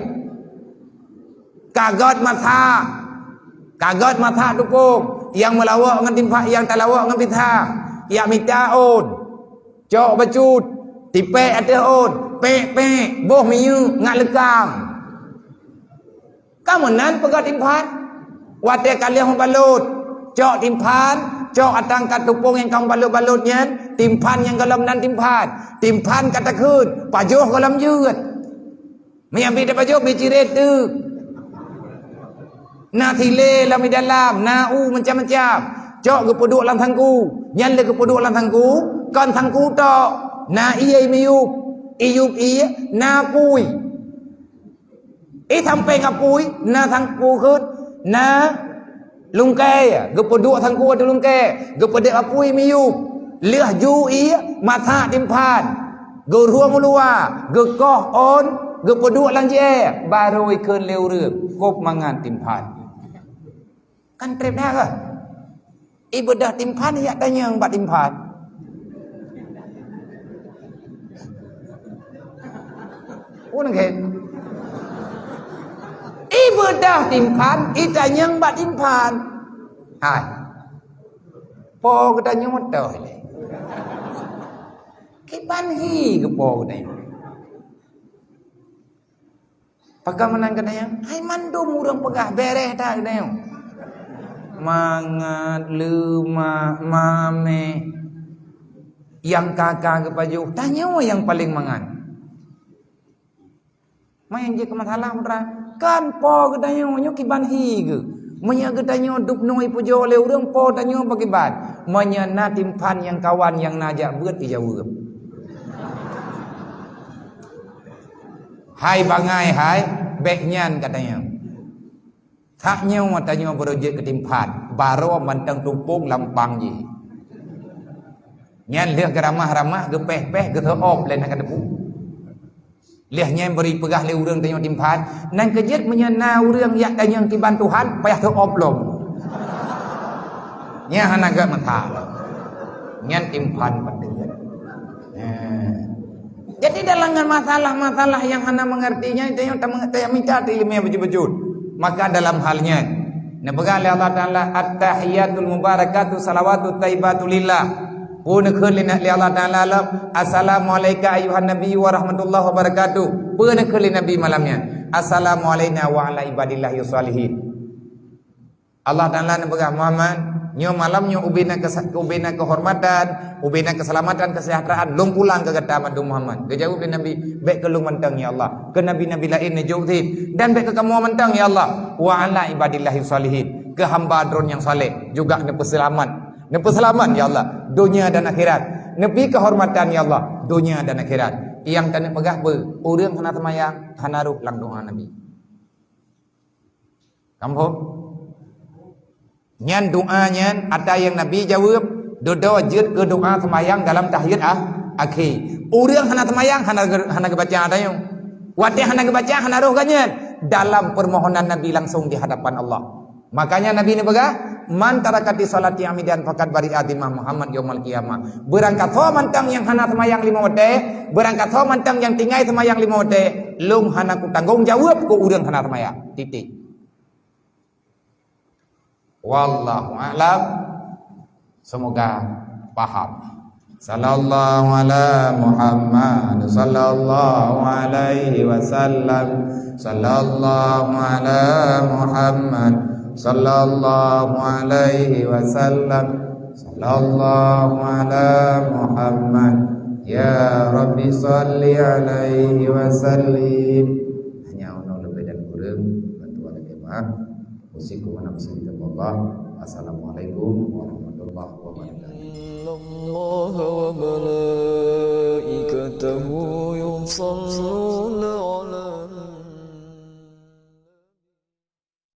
Kagôt masak. Kagôt masak tupông, nyang meulawok ngon timphan, nyang talawok ngon pisang. Nyang mita ôn. Cok bacut, tipék ateueh ôn, pék-pék, boh minyeuk, ngat leukang. Ka meunan peugah timphan. Watée ka lheueh meubalot, cok timphan, cok atang kat tupông nyang ka meubalot-balot nyan, timphan nyang gohlom nan timphan. Timphan ka takheun, pajoh gohlom jeuet. Meunyo bit tapajoh, bit cirét teuk. Na silée lam di dalam, na u macam-macam. Cok geupeuduek lam sangku. Nyan lé geupeuduek lam sangku, kon sangku tok. Na ié miyueb, iyueb ié, na apui. Ié sampéng apui, na sangku kheun, na lungkée, geupeuduek sangku ateueh lungkée, geupeudeb apui miyueb, lheueh ju ié masak timphan, geurhueng u luwa, geukoh ôn, geupeuduek lam jiée, barô ikheun lé ureuëng, kôb mangan timphan. Kan treb that kah? Ié beudôh timphan, yak tanyong bak timphan. Pun khen. Ié beudôh timphan, ié tanyong bak timphan. Hai. Po geutanyoe toh lé. Kiban hi geupo geutanyoe. Pakon meunan geutanyoe? Hai mandum ureuëng peugah bereh that geutanyoe. Mangat, leumak, mameh, nyang ka-ka geupajoh, tanyoe nyang paleng mangat. Manyang jeuet keu masalah putra, kan po geutanyoe nyoe kiban hi geuh. Meunyoe geutanyoe dub nui pujoe lé ureuëng, po tanyoe pakriban. Meunyoe na timphan nyang kawan nyang na jak beuet ijaweueb. Hai bangai hai, bék nyan katanya. That nyoe tanyoe baroe jeuet keu timphan, baroe mantong tupông lampang jih. Nyan lheueh geuramah-ramah, geupéh-péh, geuseuôb lé na ka teupeu. Lheueh nyan bri peugah lé ureuëng tanyoe timphan, nan keujeuet meunyoe na ureuëng jak tanyong kiban Tuhan, payah seuôb lom. Nyan hana gét meuta. Nyan timphan beutôi. Nah. Jadi dalam masalah-masalah nyang hana mengerti nyan, tanyoe tamita ileumèe beujeuet-beujeuet. Maka dalam hal nyan, neupeugah lé Allah Taala, "At-tahiyatul mubarakatu salawatut thayyibatu lillah." Peue neukheun lé, lé Allah Taala lom, "Assalamu alaika ayyuhan nabiyyu wa rahmatullahi wa barakatuh." Peue neukheun lé Nabi malam nyan, "Assalamu alaina wa ala ibadillahi shalihin." Allah Taala neupeugah, "Muhammad, nyoe malam nyoe ubena kesa-, ubena keuhormatan, ubena keuseulamatan, keuseujahteuraan, lôn pulang keu gata mandum Muhammad." Geujaweueb lé Nabi, "Bék keu lôn mantong, ya Allah. Keu nabi-nabi laén neujok cit, dan bék keu kamoe mantong, ya Allah. Wa ala ibadillahi shalihin, keu hamba Droen nyang saleh juga neupeuseulamat." Neupeuseulamat, ya Allah, donya dan akhirat. Neubi keuhormatan, ya Allah, donya dan akhirat. Nyang taneuk peugah peue? Ureuëng hana seumayang, hana rhoh lam doa Nabi. Kamoe phom? Nyan doa nyan, ata nyang Nabi jaweueb, dudoe jeuet keu doa seumayang dalam tahiyat ah-, akhé. Ureuëng hana seumayang, hana geu-, hana geubaca ata nyoe. Watée hana geubaca, hana rhoh geuh nyan. Dalam permohonan Nabi langsung di hadapan Allah. Makanya Nabi neupeugah, "Man tarakati sholati amidan faqad bari'a dzimma Muhammad yaumal qiyamah." Beurangkasoe mantong nyang hana seumayang limong watée, beurangkasoe mantong nyang tinggai seumayang limong watée, lôn hana kutanggong jaweueb keu ureuëng hana seumayang. Titik. Wallahu a'lam. Semoga paham. Sallallahu ala Muhammad, sallallahu alaihi wasallam. Sallallahu ala Muhammad, sallallahu alaihi wasallam. Sallallahu ala Muhammad. Ya Rabbi, salli alaihi wasallim. Hanya unoe leubeh dan kureueng, bantuan jamaah. Usikum wa nafsi bitaqwallah. Assalamualaikum warahmatullahi wabarakatuh. إن الله وملائكته يصلون